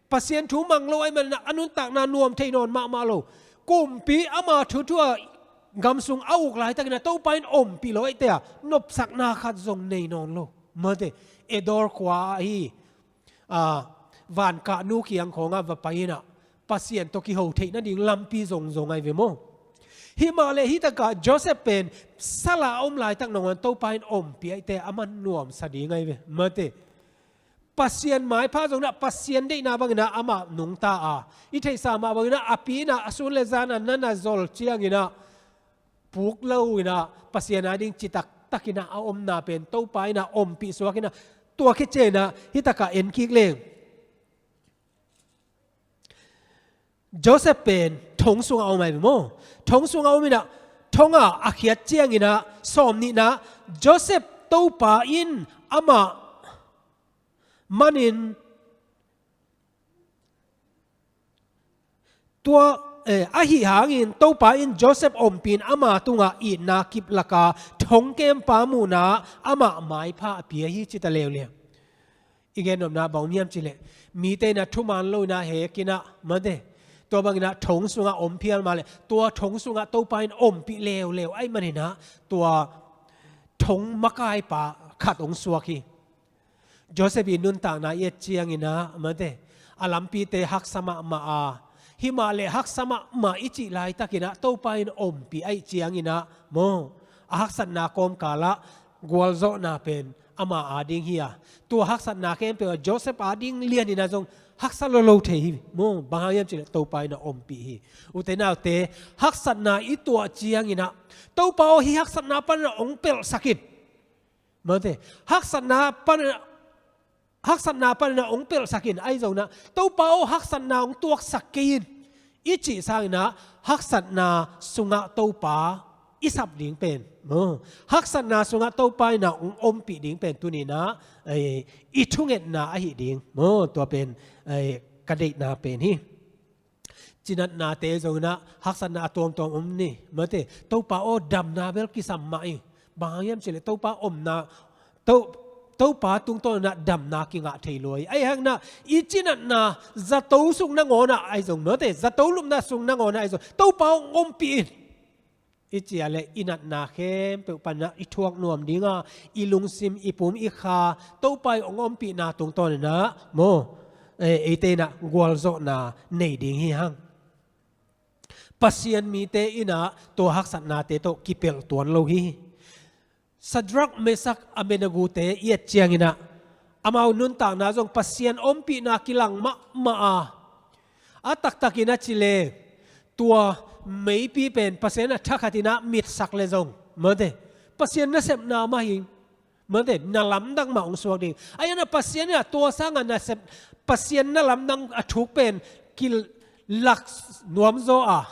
Pasian thu mang lo ahih maninah a nuntakna nuam thei nawn mahmah lo. Kumpi ama thuthu a gam sung a uk laitakinah Topa in ompih lo ahih teh a, nopsakna khat zong nei nawn lo. Mate, Endor khua ahi, a, vankahnu kiang khawngah va pai inah Pasian tawh kiho theih nading lampi zongzong ahi ve maw. Himah leh hih takah Joseph pen sal a om laitak nangawn Topa in ompih ahih teh a man nuamsa ding ahi ve. Mate, Pasian maipha zong inah Pasian deihna bangin ah amah nungta a, i theihsa mah bangin ah a pi inah a sun le zan a na na zol ciangin ah puk lo inah Pasian a ding citak takin ah a omna pen Topa inah ompih suak inah, tua khit ciangin ah hih takah en kik leng. Joseph pen thong sungah om ahi ve maw. Thong sungah om inah thonga a khiat cianginah sawm nihna, Joseph Topa in amah manin tua, eh, ahi hangin Topa in Joseph ompih in ama tungah itna kiplaka thongkempa muhna amah maipha a pia hi ci ta leuleu. I gen nopna bang om hiam cih leh, mite inah thuman lo inah hek inah, mate, tua bang inah thong sungah om phial mah leh, tua thong sungah Topa in ompih leuleu ahih maninah tua thong makaipa khat hong suak hi. Joseph i nuntakna i et cianginah, mate, a lampite haksa mahmah a, himah leh haksa mahmah i cih laitakinah Topa in ompih ahih cianginah maw, a haksatna kawmkalah gualzawhna pen ama ading hi a, tua haksatna khempeuh ah Joseph ading lianinah zong haksa lolo thei hi maw. Bang hang hiam cih leh Topa inah ompih hi. Ute naute, haksatna i tuah cianginah, Topa aw, hih haksatna paninah hong pelhsak in, mate, haksatna pan, haksatna paninah hong pelhsak in, ahi zonginah Topa aw, haksatna hong tuaksak kei in, i cih sanginah haksatna sungah Topa i sap ding pen, maw, haksatna sungah Topa inah hong ompih ding pen tuninah, eh, i thungetna ahi ding maw. Tua pen, eh, ka deihna pen hi. Cinatnate zonginah haksatna a tuamtuam om ni, mate, Topa aw, damna bel kisam mah hi. Bang hang hiam cih leh Topa omna, To, Topa tungtawninah damna kingah thei lua hi. Ahi hanginah i cinatna zato sung nangawnah ahi zong, mate, zato lupna sung nangawnah ahi zong Topa hong ompih in, i cih leh i natna khempeuh paninah i thuak nuam dinga, i lungsim, i pum, i kha Topa i hong ompihna tungtawninah maw, eh, eite inah gualzawhna nei ding hi hang. Pasian mite inah tua haksatnate tawh kipelh tuan lo hi. Shadrach, Meshach, Abednego-te i et cianginah amau nuntakna zong Pasian ompihna kilang mahmah a, a taktakin a ci leh, tua meipi pen Pasian a thakhatinah mitsak leh zong, mate, Pasian nasepna mah hi, mate, na lamdang mah hong suak ding. Ahi hanginah Pasian inah tua sangah nasep, Pasian na lamdang a thuk pen kilak nuamzaw a,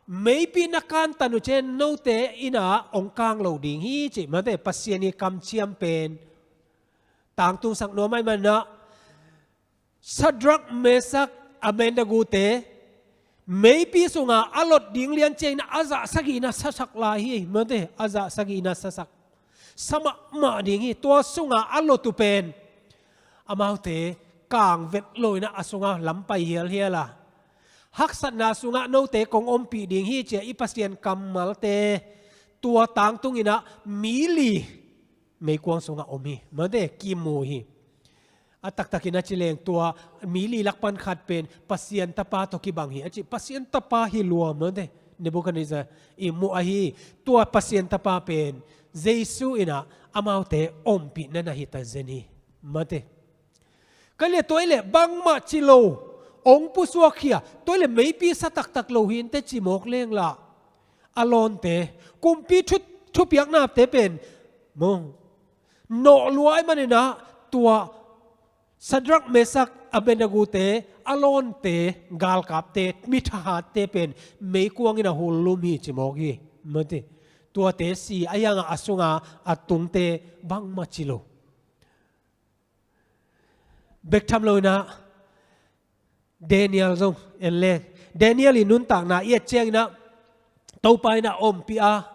meipi na kantan uh ciang note inah hong kang lo ding hi cih, mate, Pasian i kamciam pen tangtungsak nuam ahih maninah Shadrach, Meshach, Abednego-te meipi sungah a lot ding lian ciangin a zah sagihna sasak lai hi, mate, a zah sagihna sasak, sa mahmah ding hi. Tua sungah a lot uh pen amaute kang vet loinah a sungah lam pai hialhial a, haksatna sungah note kong ompih ding hi ci-a i Pasian kammalte tua tangtunginah mi li meikuang sungah om hi, mate, kimu hi. A taktakin a ci leng tua mi li lak pan khat pen Pasian tapa tawh kibang hi a ci. Pasian tapa hi lua, mate, Nebuchadnezzar i muh ahi. Tua Pasian tapa pen Jesu inah amaute ompihna na hi ta zen hi, mate. Ka leh tua i leh bangmah ci lo, hong pusuak hi a, tua i leh meipi sa taktak lo hi inteh ci mawk leng lah, a lawnte, kumpi thu, thupiaknate pen maw, nawh lua ahih maninah tua Shadrach, Meshach, Abednego-te, a lawnte, galkapte, mi thahatte pen meikuang inah hullum hi ci mawk hi, mate. Tuate si ahi hangah a sunga a tungte bangmah ci lo. Bek tham loinah Daniel zong en leng, Daniel i nuntakna i et cianginah Topa inah ompih a,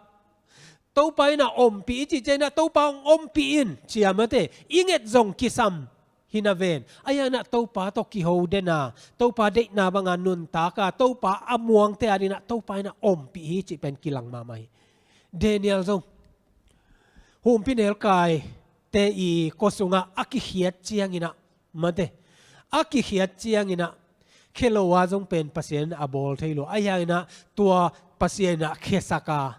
Topa inah ompih i cih cianginah Topa hong ompih in ci a, mate, i nget zong kisam hi naven. Ahi hanginah Topa tawh kiho den a, Topa deihna banga nuntak a, Topa a muangte adinginah Topa inah ompih hi cih pen kilang mahmah hi. Daniel zong humpinelkaite i kua sungah a kikhiat cianginah, mate, a kikhiat cianginah khe lo a zong pen Pasian in a bawl thei lo. Ahi hanginah tua Pasian inah khesak a,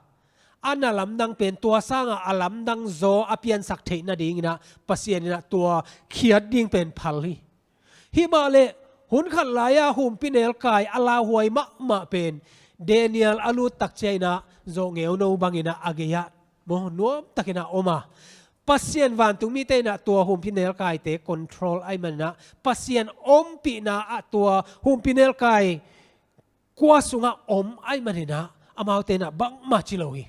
a na lamdang pen tua sangah a lamdang zaw a piansak theih nadinginah Pasian inah tua khiat ding pen phal hi. Himah leh hun khat lai-a humpinelkai a lauhuai mahmah pen Daniel a lut tak cianginah zawh ngeuno banginah a gei-ah maw, nuamtakinah om a, Pasian vantung mite inah tua humpinelkaite control ahih maninah, Pasian ompihna ah tua humpinelkai kua sungah om ahih maninah amaute inah bangmah ci lo hi.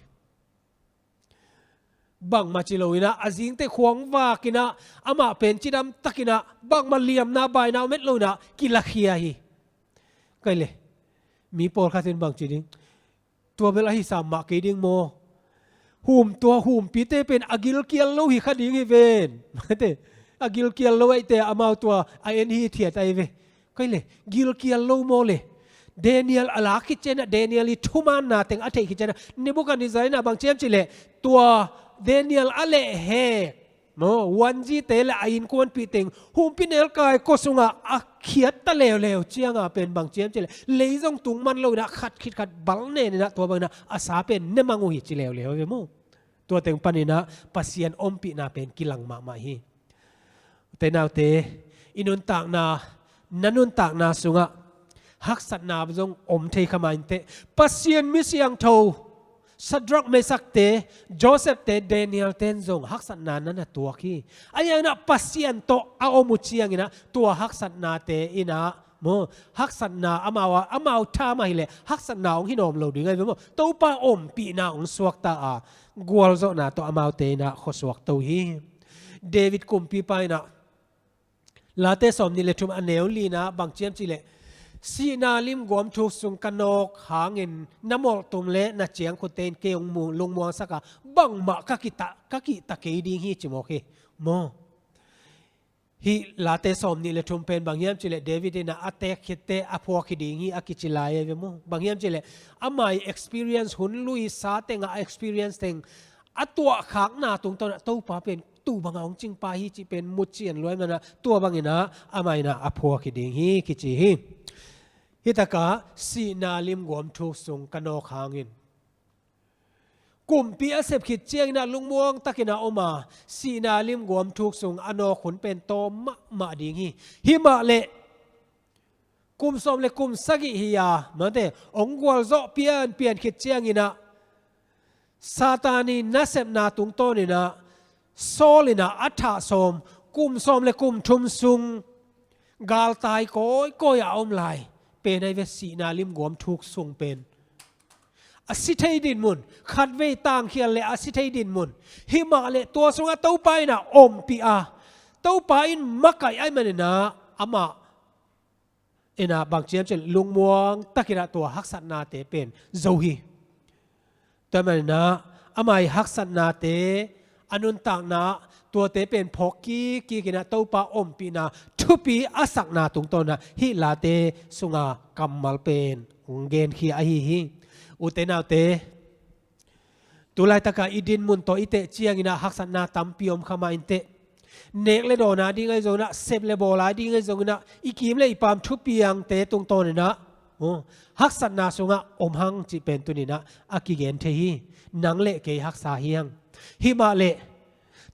Bangmah ci lo inah, a zingte khuangvak inah, amah pen cidam tak inah, bangmah liamna baina om het lo inah kilakhia hi. Kei le, mi pawlkhat in bang ci ding? Tua bel ahi sam mah kei ding maw? Hum, tua humpite pen a gilkial lo hi kha ding hi ven. A gilkial lo ahihte amau tua a en hithiat ahi ve. Kei le, gilkial lo maw le? Daniel a lak khit ciangin ah Daniel i thumaanna teng a theih khit ciangin ah Nebuchadnezzar inah bang ci hiam cih leh, tua Daniel a lehhek maw, wanzite le a innkuanpih teng, humpinelkai kua sungah a khiat ta leuleu ciangah pen bang ci hiam cih leh, lei zong tung man lo inah khat khit khat bal nen inah tua bang inah a sa pen ne mang uh hi ci leuleu ve maw. Tua teng pan inah Pasian ompihna pen kilang mahmah hi. Ute naute, i nuntakna, na nuntakna sungah haksatna zong om thei kha mah inteh. Pasian mi siangtho Shadrach, Meshach-te, Joseph-te, Daniel-ten zong haksatna na na tuak hi. Ahi hangin ah Pasian tawh a om uh ciangin ah tua haksatnate inah maw, haksatna amau a, amau tha mah hileh haksatna hong hi nuam lo ding ahi ve maw. Topa ompihna hong suakta a, gualzawhna tawh amaute inah khuasuak to hi. David kumpipa inah Late sawmnih le thum a neu lina bang ci hiam cih leh, sihna limguam thuk sung ka nawk hangin na mawltum le na ciangkhutte in kei hong mu-, lungmuangsak a, bangmah ka kihta, ka kihta kei ding hi ci mawk hi. Maw? Hih Late sawmnih le thum pen bang hiam cih leh David inah a teek khitte a phuak hi ding hi a kici lai ahi ve maw. Bang hiam cih leh amah i experience, hun lui sa tengah a experience teng a tuahkhakna tungtawn ah Topa pen tu bangah hong cingpa hi cih pen mu cian luai manah tua bangin ah amah inah a phuak hi ding hi kici hi. Hih takah sihna limguam thuk sung ka nawk hangin, kumpi a sep khit ciangin ah lungmuang takin a om a, sihna limguam thuk sung a nawk hun pen tawm mahmah ding hi. Himah leh kum sawm le kum sagih hi a, mate, hong gualzawh pianpian khit ciangin ah Satan i nasepna tungtawnin ah Saul inah a thah sawm, kum sawm le kum thum sung galtai kawikawi a om lai pen ahi ve, sihna limguam thuk sung pen. A si thei dinmun, khatvei tangkhial le a si thei dinmun. Himah leh tua sungah Topa inah ompih a, Topa in makaih ahih manin ah amah inah bang ci hiam cih leh lungmuang takin ah tua haksatnate pen zo hi. Tua manin ah amah i haksatnate, a nuntakna, tuate pen phawk kikkik inah Topa ompihna thupi a sakna tungtawn ah hih Late sunga kammal pen hong genkhia ahi hi. Ute naute, tu laitakah i dinmun tawh i teh ciangin ah haksatna tampi om kha mah inteh. Nek le dawn a ding ahi zongin ah, sep le bawl a ding ahi zongin ah, i kiim le i paam thupiangte tungtawnin ah, oh, haksatna sungah om hang cih pen tuni-in ah a kigen thei hi. Nang le kei haksa hi hang. Himah leh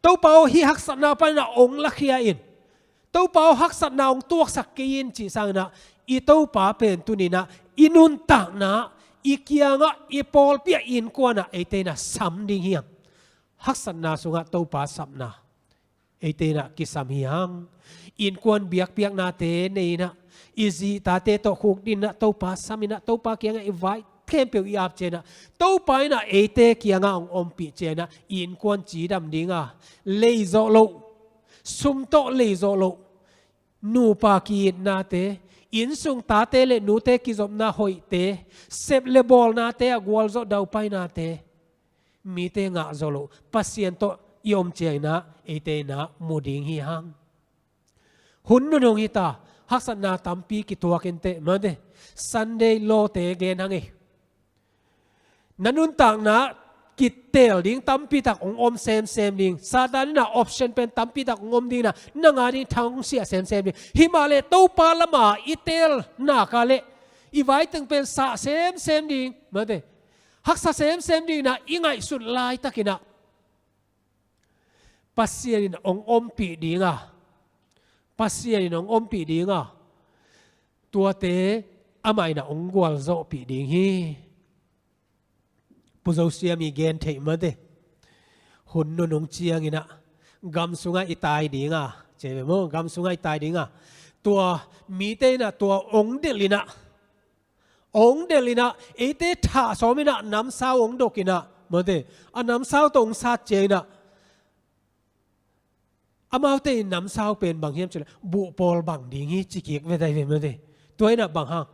Topa aw, hih haksatna panin ah hong lakhia in, Topa aw, haksatna hong tuaksak kei in cih sangin ah, i Topa pen tuni-in ah i nuntakna, i kiangah, i pawlpi ah, i innkuan ah eite in ah sam ding hi hang. Haksatna sungah Topa sapna eite in ah kisam hi hang. Innkuan biakpiaknate nei in ah, i zi i tate tawh khukdin in ah Topa sam in ah, Topa kiangah i vai khempeuh i ap ciangin ah, Topa in ah eite kiangah hong ompih ciangin ah, i innkuan cidam ding a, leizawh loh, sum tawh leizawh loh, nupa ki-itnate, innsung tate le nute kizopna hoihte, sep le bawlnate ah gualzawh daupainate, mite ngah zawh loh, Pasian tawh i om ciangin ah eite in ah mu ding hi hang. Hun nunung hi ta, haksatna tampi kituak inteh, mate, Sunday law-te gen hang ei. Na nuntakna ah kiteel ding tampi tak hong om semsem ding. Satan in ah option pen tampi tak hong om ding in ah, nang a ding thang hong siah semsem ding. Himah leh Topa lamah i teel nak leh i vai teng pen sah semsem ding, mate, haksa semsem ding in ah i ngaihsut laitakin ah, Pasian in hong ompih ding a, Pasian in hong ompih ding a, tuate amah in ah hong gualzawhpih ding hi. Pu Zo Siam i gen theih, mate, hun nunung ciangin ah gam sungah i tai ding a, ci ve maw, gam sungah i tai ding a, tua mite in ah tua hong delh in ah, Ong delh in ah, eite thah sawm in ah, namsau ong dok in ah, mate, a namsau tawh ong sat ciang in ah, amaute in namsau pen bang hiam cih leh, buh pawl bang ding hi ci kik ve dai ve, mate. Tua in ah bang hang,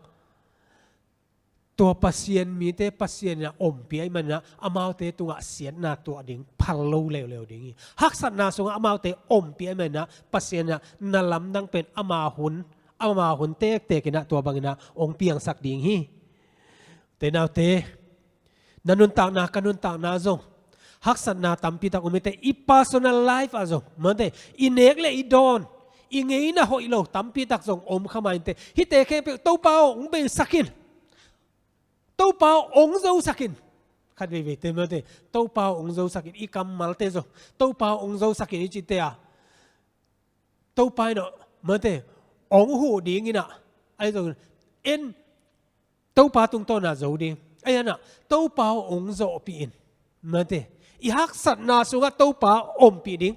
tua Pasian mite Pasian in ah ompih ahih manin ah, amaute tungah siatna tuah ding phal lo leuleu ding hi. Haksatna sungah amaute ompih ahih manin ah, Pasian in ah na lamdang pen ama hun, ama hun tektek in ah tua bang in ah ong piangsak ding hi. Te naute, na nuntakna, ka nuntakna zong haksatna tampi tak om hi. Te i personal life ah zong, mate, i nek le i dawn, i ngeina hoih lo tampi tak zong om kha mah in te, hihte khempeuh Topa aw ong beisak in, Topa aw ong zosak in. Khat veivei te, mate, Topa aw ong zosak in, i kammalte zong Topa aw ong zosak in i cihte ah, Topa in ah, mate, ong huh ding in ah, ahi zong en, Topa tungtawn ah zo ding. Ahi zongin ah, Topa aw ong zawhpih in, mate, i haksatna sungah Topa ompih ding.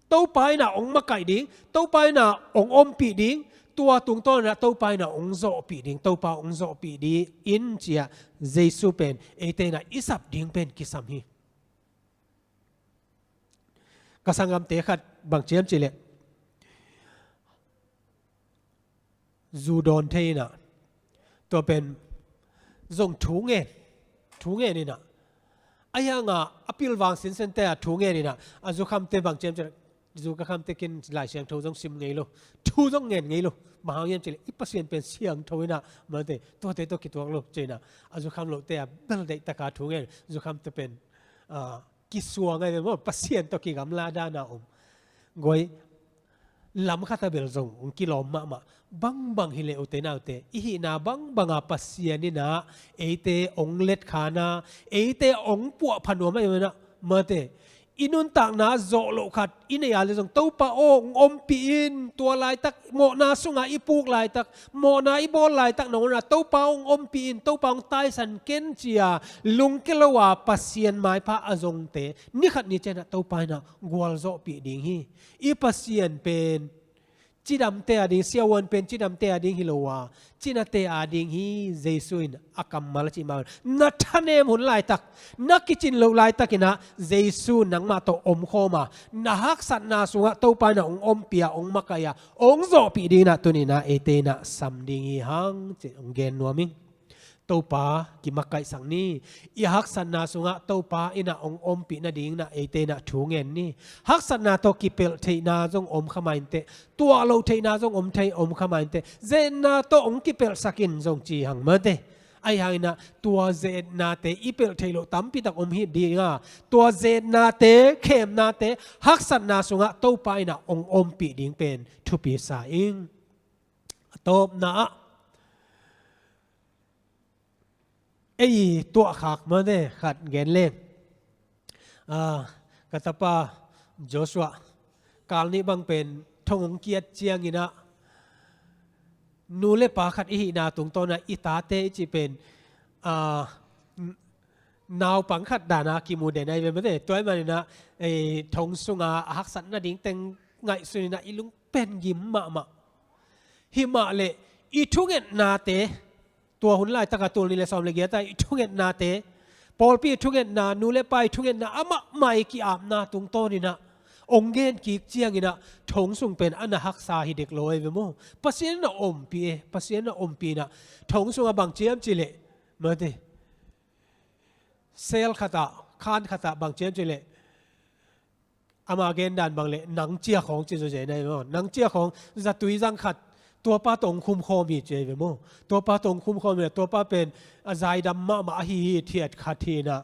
Topa in ah ong makaih ding, Topa in ah ong ompih ding, tua tungtawn in ah Topa in ah ong zawhpih ding, Topa ong zawhpih ding in ci-a Jesu pen eite in ah i sap ding pen kisam hi. Ka sanggamte khat bang ci hiam cih leh, zu dawn thei in ah, tua pen zong thu ngen, thu ngen in ah, ahi hang a, a pilvang sinsente ah thu ngen in ah, a zukhamte bang ci hiam cih leh, zu ka khamte kin Lai Siangtho zong sim ngei lo, thu zong ngen ngei lo. Bang hang hiam cih leh, i Pasian pen siangtho in ah, mate, tuate tawh kituak lo ci in ah, a zukham lohte ah bel deihtak a thu ngen, zukhamte pen, ah, kisuang ahi ve maw, Pasian tawh kigamla dan a om. Guai, lam khat ah bel zong ong kilawm mahmah. Bangbang hi leh, ute naute, i hihna bangbang ah Pasian in ah eite ong letkhan a, eite ong puahpha nuam ahi ve na, mate. I nuntakna zawh loh khat i neih a leh zong, Topa aw ong ompih in, tua laitak, mawhna sungah i puk laitak, mawhna i bawl laitak nangawn ah, Topa aw ong ompih in, Topa ong taisan ken ci-a lungkia lo a Pasian maipha a zongte, ni khat ni ciang ah Topa in ah gualzawhpih ding hi. I Pasian pen cidamte a ding, siavuan pen cidamte a ding hi lo a, cinate a ding hi. Jesu in a kammal a cih mah bangin, na thanem hun laitak, na kicin loh laitak in ah Jesu nangmah tawh omkhawm a, na haksatna sungah Topa in ah ong ompih a, ong makaih a, ong zawhpih ding in ah tuni in ah eite in ah sam ding hi hang ci-in ong gen nuam ing. Topa kimakaihsak ni. I haksatna sungah Topa in ah ong ompih nading in ah eite in ah thu ngen ni. Haksatna tawh kipelh theihna zong om kha mah in teh, tuah loh theihna zong om thei, om kha mah in teh, ze-etna tawh ong kipelhsak in zong ci hang, mate. Ahi hangin ah tua ze-etnate, i pelh theih loh tampi tak om hi ding a, tua ze-etnate, khemnate, haksatna sungah Topa in ah ong ompih ding pen thupi sa ing. A tawpna ah, ei tuahkhak, mate, khat gen leng. Ah, ka tapa Joshua, kal nih bang pen thong ong kiat ciangin ah, nu le pa khat i hihna tungtawn ah i tate i cih pen, ah, n-, naupang khat dan a kimu den ahi ve, mate. Tua ahih manin ah, ei, thong sungah a haksat nading teng ngaihsun in ah i lung pen gim mahmah. Hi mah leh i thungetnate, tua hun laitak a, tul nih le sawm le giat a i thungetnate, pawlpi thungetna, nu le pa i thungetna, amah mah i ki-apna tungtawn in ah ong gen kik ciangin ah, thong sung pen a na haksa hi dek lo ahi ve maw. Pasian in ah ompih e, Pasian in ah ompih in ah, thong sungah bang ci hiam cih leh, mate, cell khat ah, khan khat ah bang ci hiam cih leh, ama gen dan bang leh, nang cia khawng ci zawzen ahi maw. Nang cia khawng, zatui zang khat, tuapa tawh ong khumkhawm hi ci ahi ve maw. Tuapa tawh ong khumkhawm hi, tuapa pen a zaidam mahmah ahi hi, thiat khat hi in ah,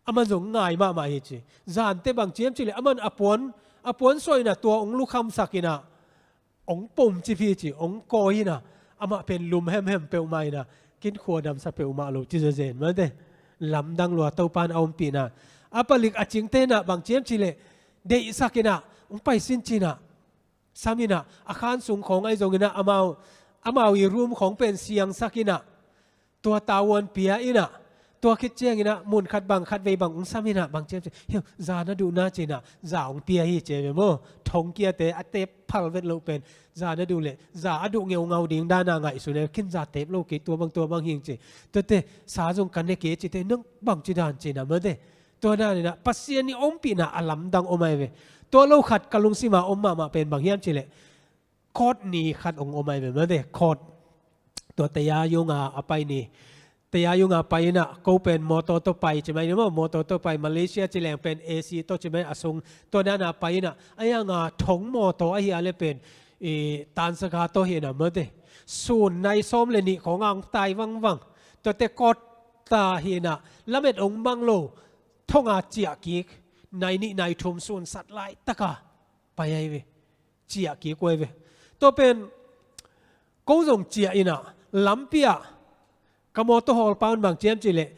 aman zong ngai mahmah hi ci. Zante bang ci hiam cih leh, aman a puan, a puansuah in ah tua ong lukhamsak in ah, ong pom cip hi ci, ong kawi in ah, amah pen lum hemhem peuhmah in ah, kin khua damsak peuhmah lo ci zawzen, mate. Lamdang lua, Topa in a ompihna. A palik a cingte in ah bang ci hiam cih leh, deihsak in ah, ong pai sin ci in ah, sam in ah, a khan sung khawng ahi zongin ah, amau, amau i room khawng pen siangsak in ah, tua tavuan pia in ah, Tua khit ciangin ah mun khat bang khat vei bang ong sam in ah bang ciam ciam, hiau, za na duh na ci-in ah za ong pia hi ci ve maw. Thongkiate a tep phal vet loh pen za na duh leh za a duh ngeungau ding dan a ngaihsun e, khin za tep lo kei, tua bang tua bang hi ing ci. Tuate sa zong ka ne kei ci teh, nang bang ci dan ci-in ah mate. Tua dan in ah Pasian i ompihna a lamdang om ahi ve. Tua lo khat ka lungsim a om mahmah pen bang hiam cih leh, court ni khat ong om ahi ve mate, court. Tua Tayayung a a pai ni, Tayayung a pai in ah, ko pen mawtaw tawh pai ci mai ni maw, mawtaw tawh pai, Malaysia ci leng pen A C tawh ci mai a sung, tua dan a pai in ah, a yang a thong mawtaw ahi a leh pen i tansaga tawh hi in ah mate, sun nai sawm leh nih khawng a ong tai vangvang. Tuate court ta hi in ah, lamet ong mang lo, thong a ciah kik, nai nih nai thum sun sat laitak a pai ahi ve. Ciah kik uh ahi ve. Tua pen ko zong ciah in ah, lampi ah ka mawtaw hawlpa un bang ciam cih leh,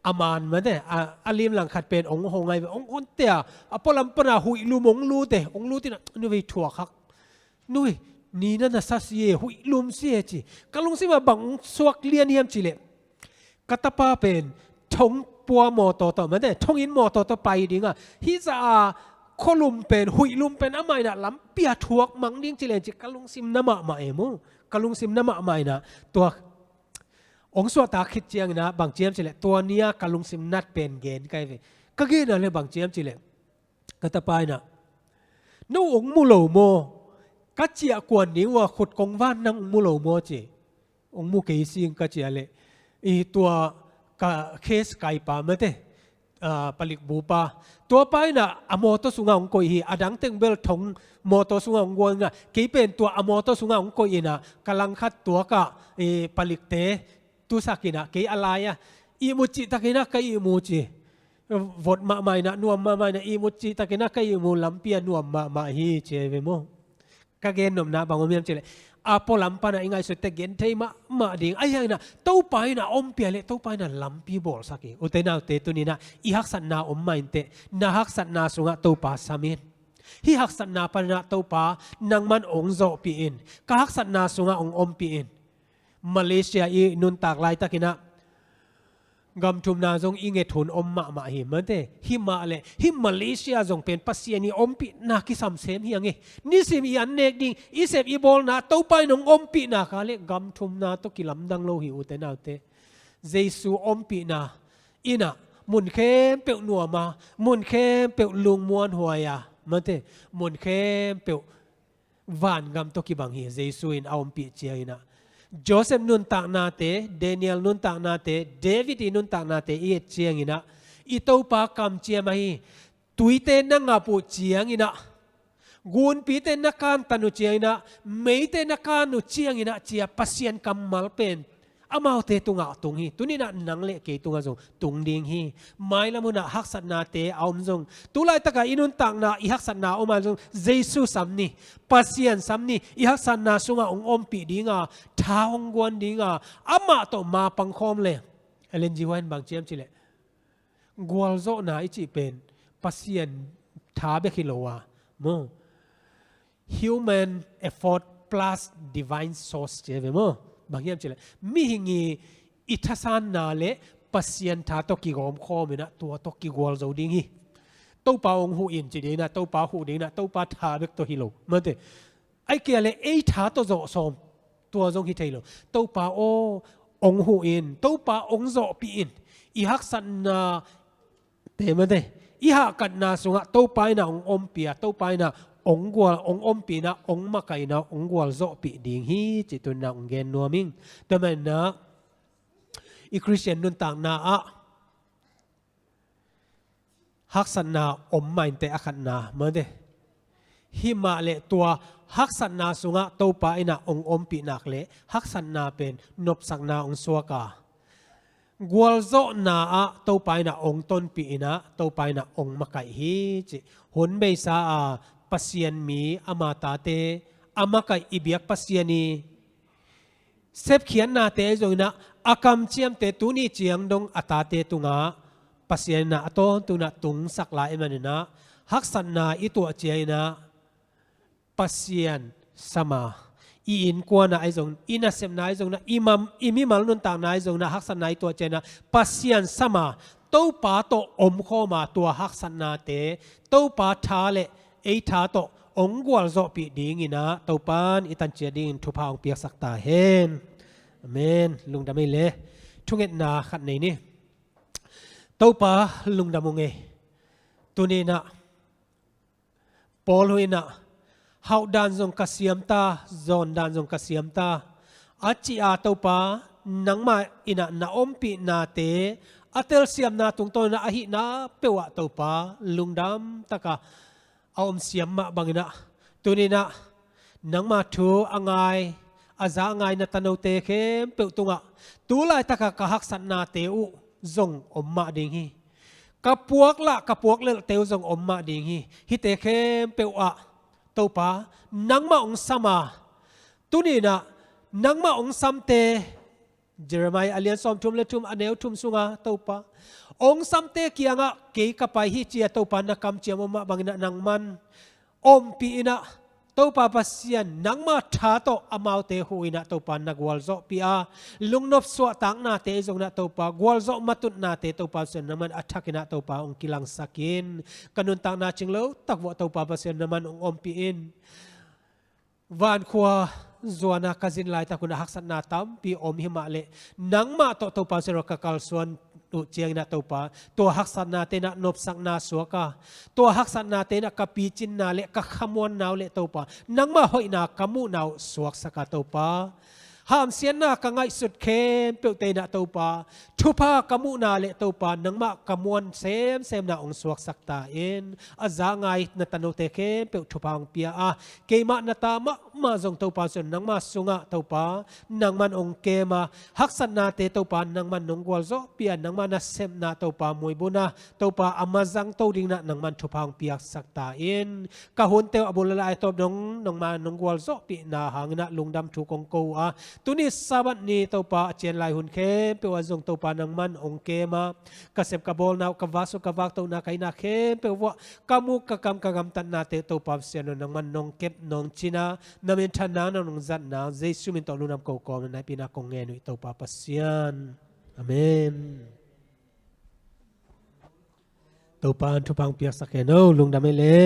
a man mate, a, a lim lang khat pen ong hong ahi ve, ong hon te a, a pualam pan a huih lum ong lut e, ong lut in ah, nu vei thuak hak, nu vei, ni na na sa si e, huih lum si e ci. Ka lungsim a bang ong suak lian hiam cih leh, ka tapa pen thong pua mawtaw tawh mate, thong in mawtaw tawh pai ding a, hih zah a khualum pen, huih lum pen amah in ah lampi a thuak mang ding ci leng ci, ka lungsim na mahmah e maw. Ka lungsim na mahmah in ah, tua ong suahtak khit ciangin ah bang ciam cih leh, tua ni a ka lungsim nat pen gen ka hi ve. Ka gen a leh bang ciam cih leh, ka tapa in ah, no ong mu lo maw? Ka ciah kuan ding uh a khut kong van nang ong mu lo maw ci. Ong mu kei sing ka ci a leh, i tua ka case kaipa mate, ah, palik bupa, tua pa in ah a mawtaw sung a ong koih hi, a dang teng bel thong mawtaw sung a ong guan in ah, kei pen tua a mawtaw sung a ong koih in ah, ka langkhat tuak ah, i palikte tusak in ah, kei a lai ah ihmut cihtak in ah ka ihmu ci. Vot mahmah in ah, nuam mahmah in ah, ihmut cihtak in ah ka ihmu, lampi ah nuam mahmah hi ci ahi ve maw. Ka gen nopna bang om hiam cih leh, a pualam pan a i ngaihsut teh gen thei mahmah ding. Ahi hang in ah Topa in a ompih a leh Topa in a lampi bawlsak hi. Ute naute, tuni in ah i haksatna om mah inteh, na haksatna sungah Topa sam in. Hih haksatna pan in ah Topa nangman ong zawhpih in. Ka haksatna sungah ong ompih in. Malaysia i nuntak laitak in ah gam thumna zong i nget hun om mahmah hi mate. Himah leh hih Malaysia zong pen Pasian i ompihna kisam sem hi hang e. Nisim i an nek ding, i sep i bawlna Topa in ong ompihna kha leh gam thumna tawh kilamdang lo hi, ute naute. Jesu ompihna in ah mun khempeuh nuam a, mun khempeuh lungmuanhuai a mate, mun khempeuh vangam tawh kibang hi. Jesu in a ompih ciang in ah, Joseph nuntaknate, Daniel nuntaknate, David i nuntaknate i et ciang in ah, i Topa kamciam ahi. Tuite na ngap uh ciang in ah, gunpite na kantan uh ciang in ah, meite na kan uh ciang in ah, ci a Pasian kammal pen amaute tungah tung hi. Tuni in ah nang leh kei tungah zong tung ding hi. Mailam hun ah haksatnate a om zong, tu laitak a i nuntakna, i haksatna a om a zong, Jesu sam ni, Pasian sam ni. I haksatna sungah ong ompih ding a, tha ong guan ding a, amah tawh mapang khawm leh. Ellen G. White in bang ci hiam cih leh, gualzawhna i cih pen Pasian tha bek hi lo a, maw, human effort plus divine source ci a ve maw. Bang hiam cih leh, mihing i, i thasanna leh Pasian tha tawh kigawm khawm in ah, tua tawh kigualzo ding hi. Topa ong huh in ci ding in ah, Topa huh ding in ah, Topa tha bek tawh hi lo mate. Ahih kei leh ei tha tawh zawh sawm, tua zong hi thei lo. Topa aw, ong huh in, Topa ong zawhpih in. I haksatnate mate, i hahkatna sungah Topa in ah ong ompih a, Topa in ah ong gual, ong ompih in ah, ong makaih in ah, ong gualzawhpih ding hi, cih tuni in ah ong gen nuam ing. Tua manin ah i Khristian nuntakna ah haksatna om mah inteh, a khatna mate. Himah leh tua haksatna sungah Topa in ah ong ompih nak leh haksatna pen nopsakna ong suak a, gualzawhna ah Topa in ah ong tonpih in ah, Topa in ah ong makaih hi, cih. Hun beisa a Pasian mi, ama tate a makaih i biak Pasian i sepkhiatnate zong in ah, a kamciamte tuni ciang dong a tate tungah Pasian in ah a tawntung in ah tungsak lai ahih manin ah, haksatna i tuah ciang in ah Pasian sam a, i innkuan ah ahi zongin, i nasepna ahi zongin, i mam, i mimal nuntakna ahi zongin, haksatna i tuah ciangin Pasian sam a, Topa tawh omkhawm a, tua haksatnate Topa tha le ei tha tawh hong gualzawhpih dingin ah Topa'n i tan ciat dingin thupha hong piaksak ta hen. Amen. Lungdam ei le. Thungetna khat nei ni. Topa lungdam ung ei. Tuni-in ah Paul hu in ah, hauh dan zong ka siam ta, zawn dan zong ka siam ta, a cih a Topa, nangmah in ah na ompihnate a telsiamna tungtawn in ah, a hihna peuh ah Topa lungdam tak a a om siam mah bangin ah, tuni-in ah nangma thu a ngai, a za a ngai na tanote khempeuh tungah, tu laitak a ka haksatnate uh zong om mah ding hi. Ka puak lah, ka puak lelhte uh zong om mah ding hi. Hihte khempeuh ah Topa, nangmah hong sam a, tuni-in ah nangmah hong samte, Jeremiah a lian sawmthum le thum, a neu thum sungah Topa, hong samte kiangah kei ka pai hi, ci-a Topa na kamciam om mah bangin ah nangman ompih in ah, Topa Pasian, nangma tha tawh amaute hu in ah Topa na gualzawhpih a, lungnop suahtaknate zong in ah Topa, gualzawh matutnate Topa Pasian nangman a thak in ah Topa hong kilangsak in, ka nuntakna cing lo tak vuah Topa Pasian nangman hong ompih in. Vankhua zuan a ka zin laitak un ah haksatna tampi om hi mah leh, nangmah tawh Topa Pasian aw ka kalsuan uh ciangin ah Topa, tua haksatnate in ah nopsakna suak a, tua haksatnate in ah ka picinna le ka khamuanna uh le Topa, nangmah hoihna ka muhna uh suaksak a Topa, hamsiatna ka ngaihsut khempeuhte in ah Topa, thupha ka muhna le Topa, nangmah ka muan semsemna hong suaksak ta in, a za a ngai na tanote khempeuh thupha hong pia a, keimah na ta mahmah zong Topa Pasian nangmah sungah Topa, nangman hong kem a, haksatnate Topa nangman nong gualzawhpih a, nangmah nasepna Topa muibun a, Topa a mazangto dingin ah nangman thupha hong piaksak ta in. Ka hunte uh a bul a lai a tawp dong nangma nong gualzawhpihna hangin ah lungdam thu kong ko uh a, tuni Sabbath ni Topa a cian lai hun khempeuh ah zong Topa nangman hong kem a, ka sep ka bawlna uh, ka vak suk ka vak tohna, ka itna khempeuh vuah, ka muk ka kam ka gamtatnate Topa Pasian aw nangman nong kep nong cin a, na minthanna nang nong zatna Jesu min tawh lungdam ko kawm a naipina kong ngen uh hi Topa Pasian. Amen. Topa in thupha hong piaksak hen o, lungdam ei le.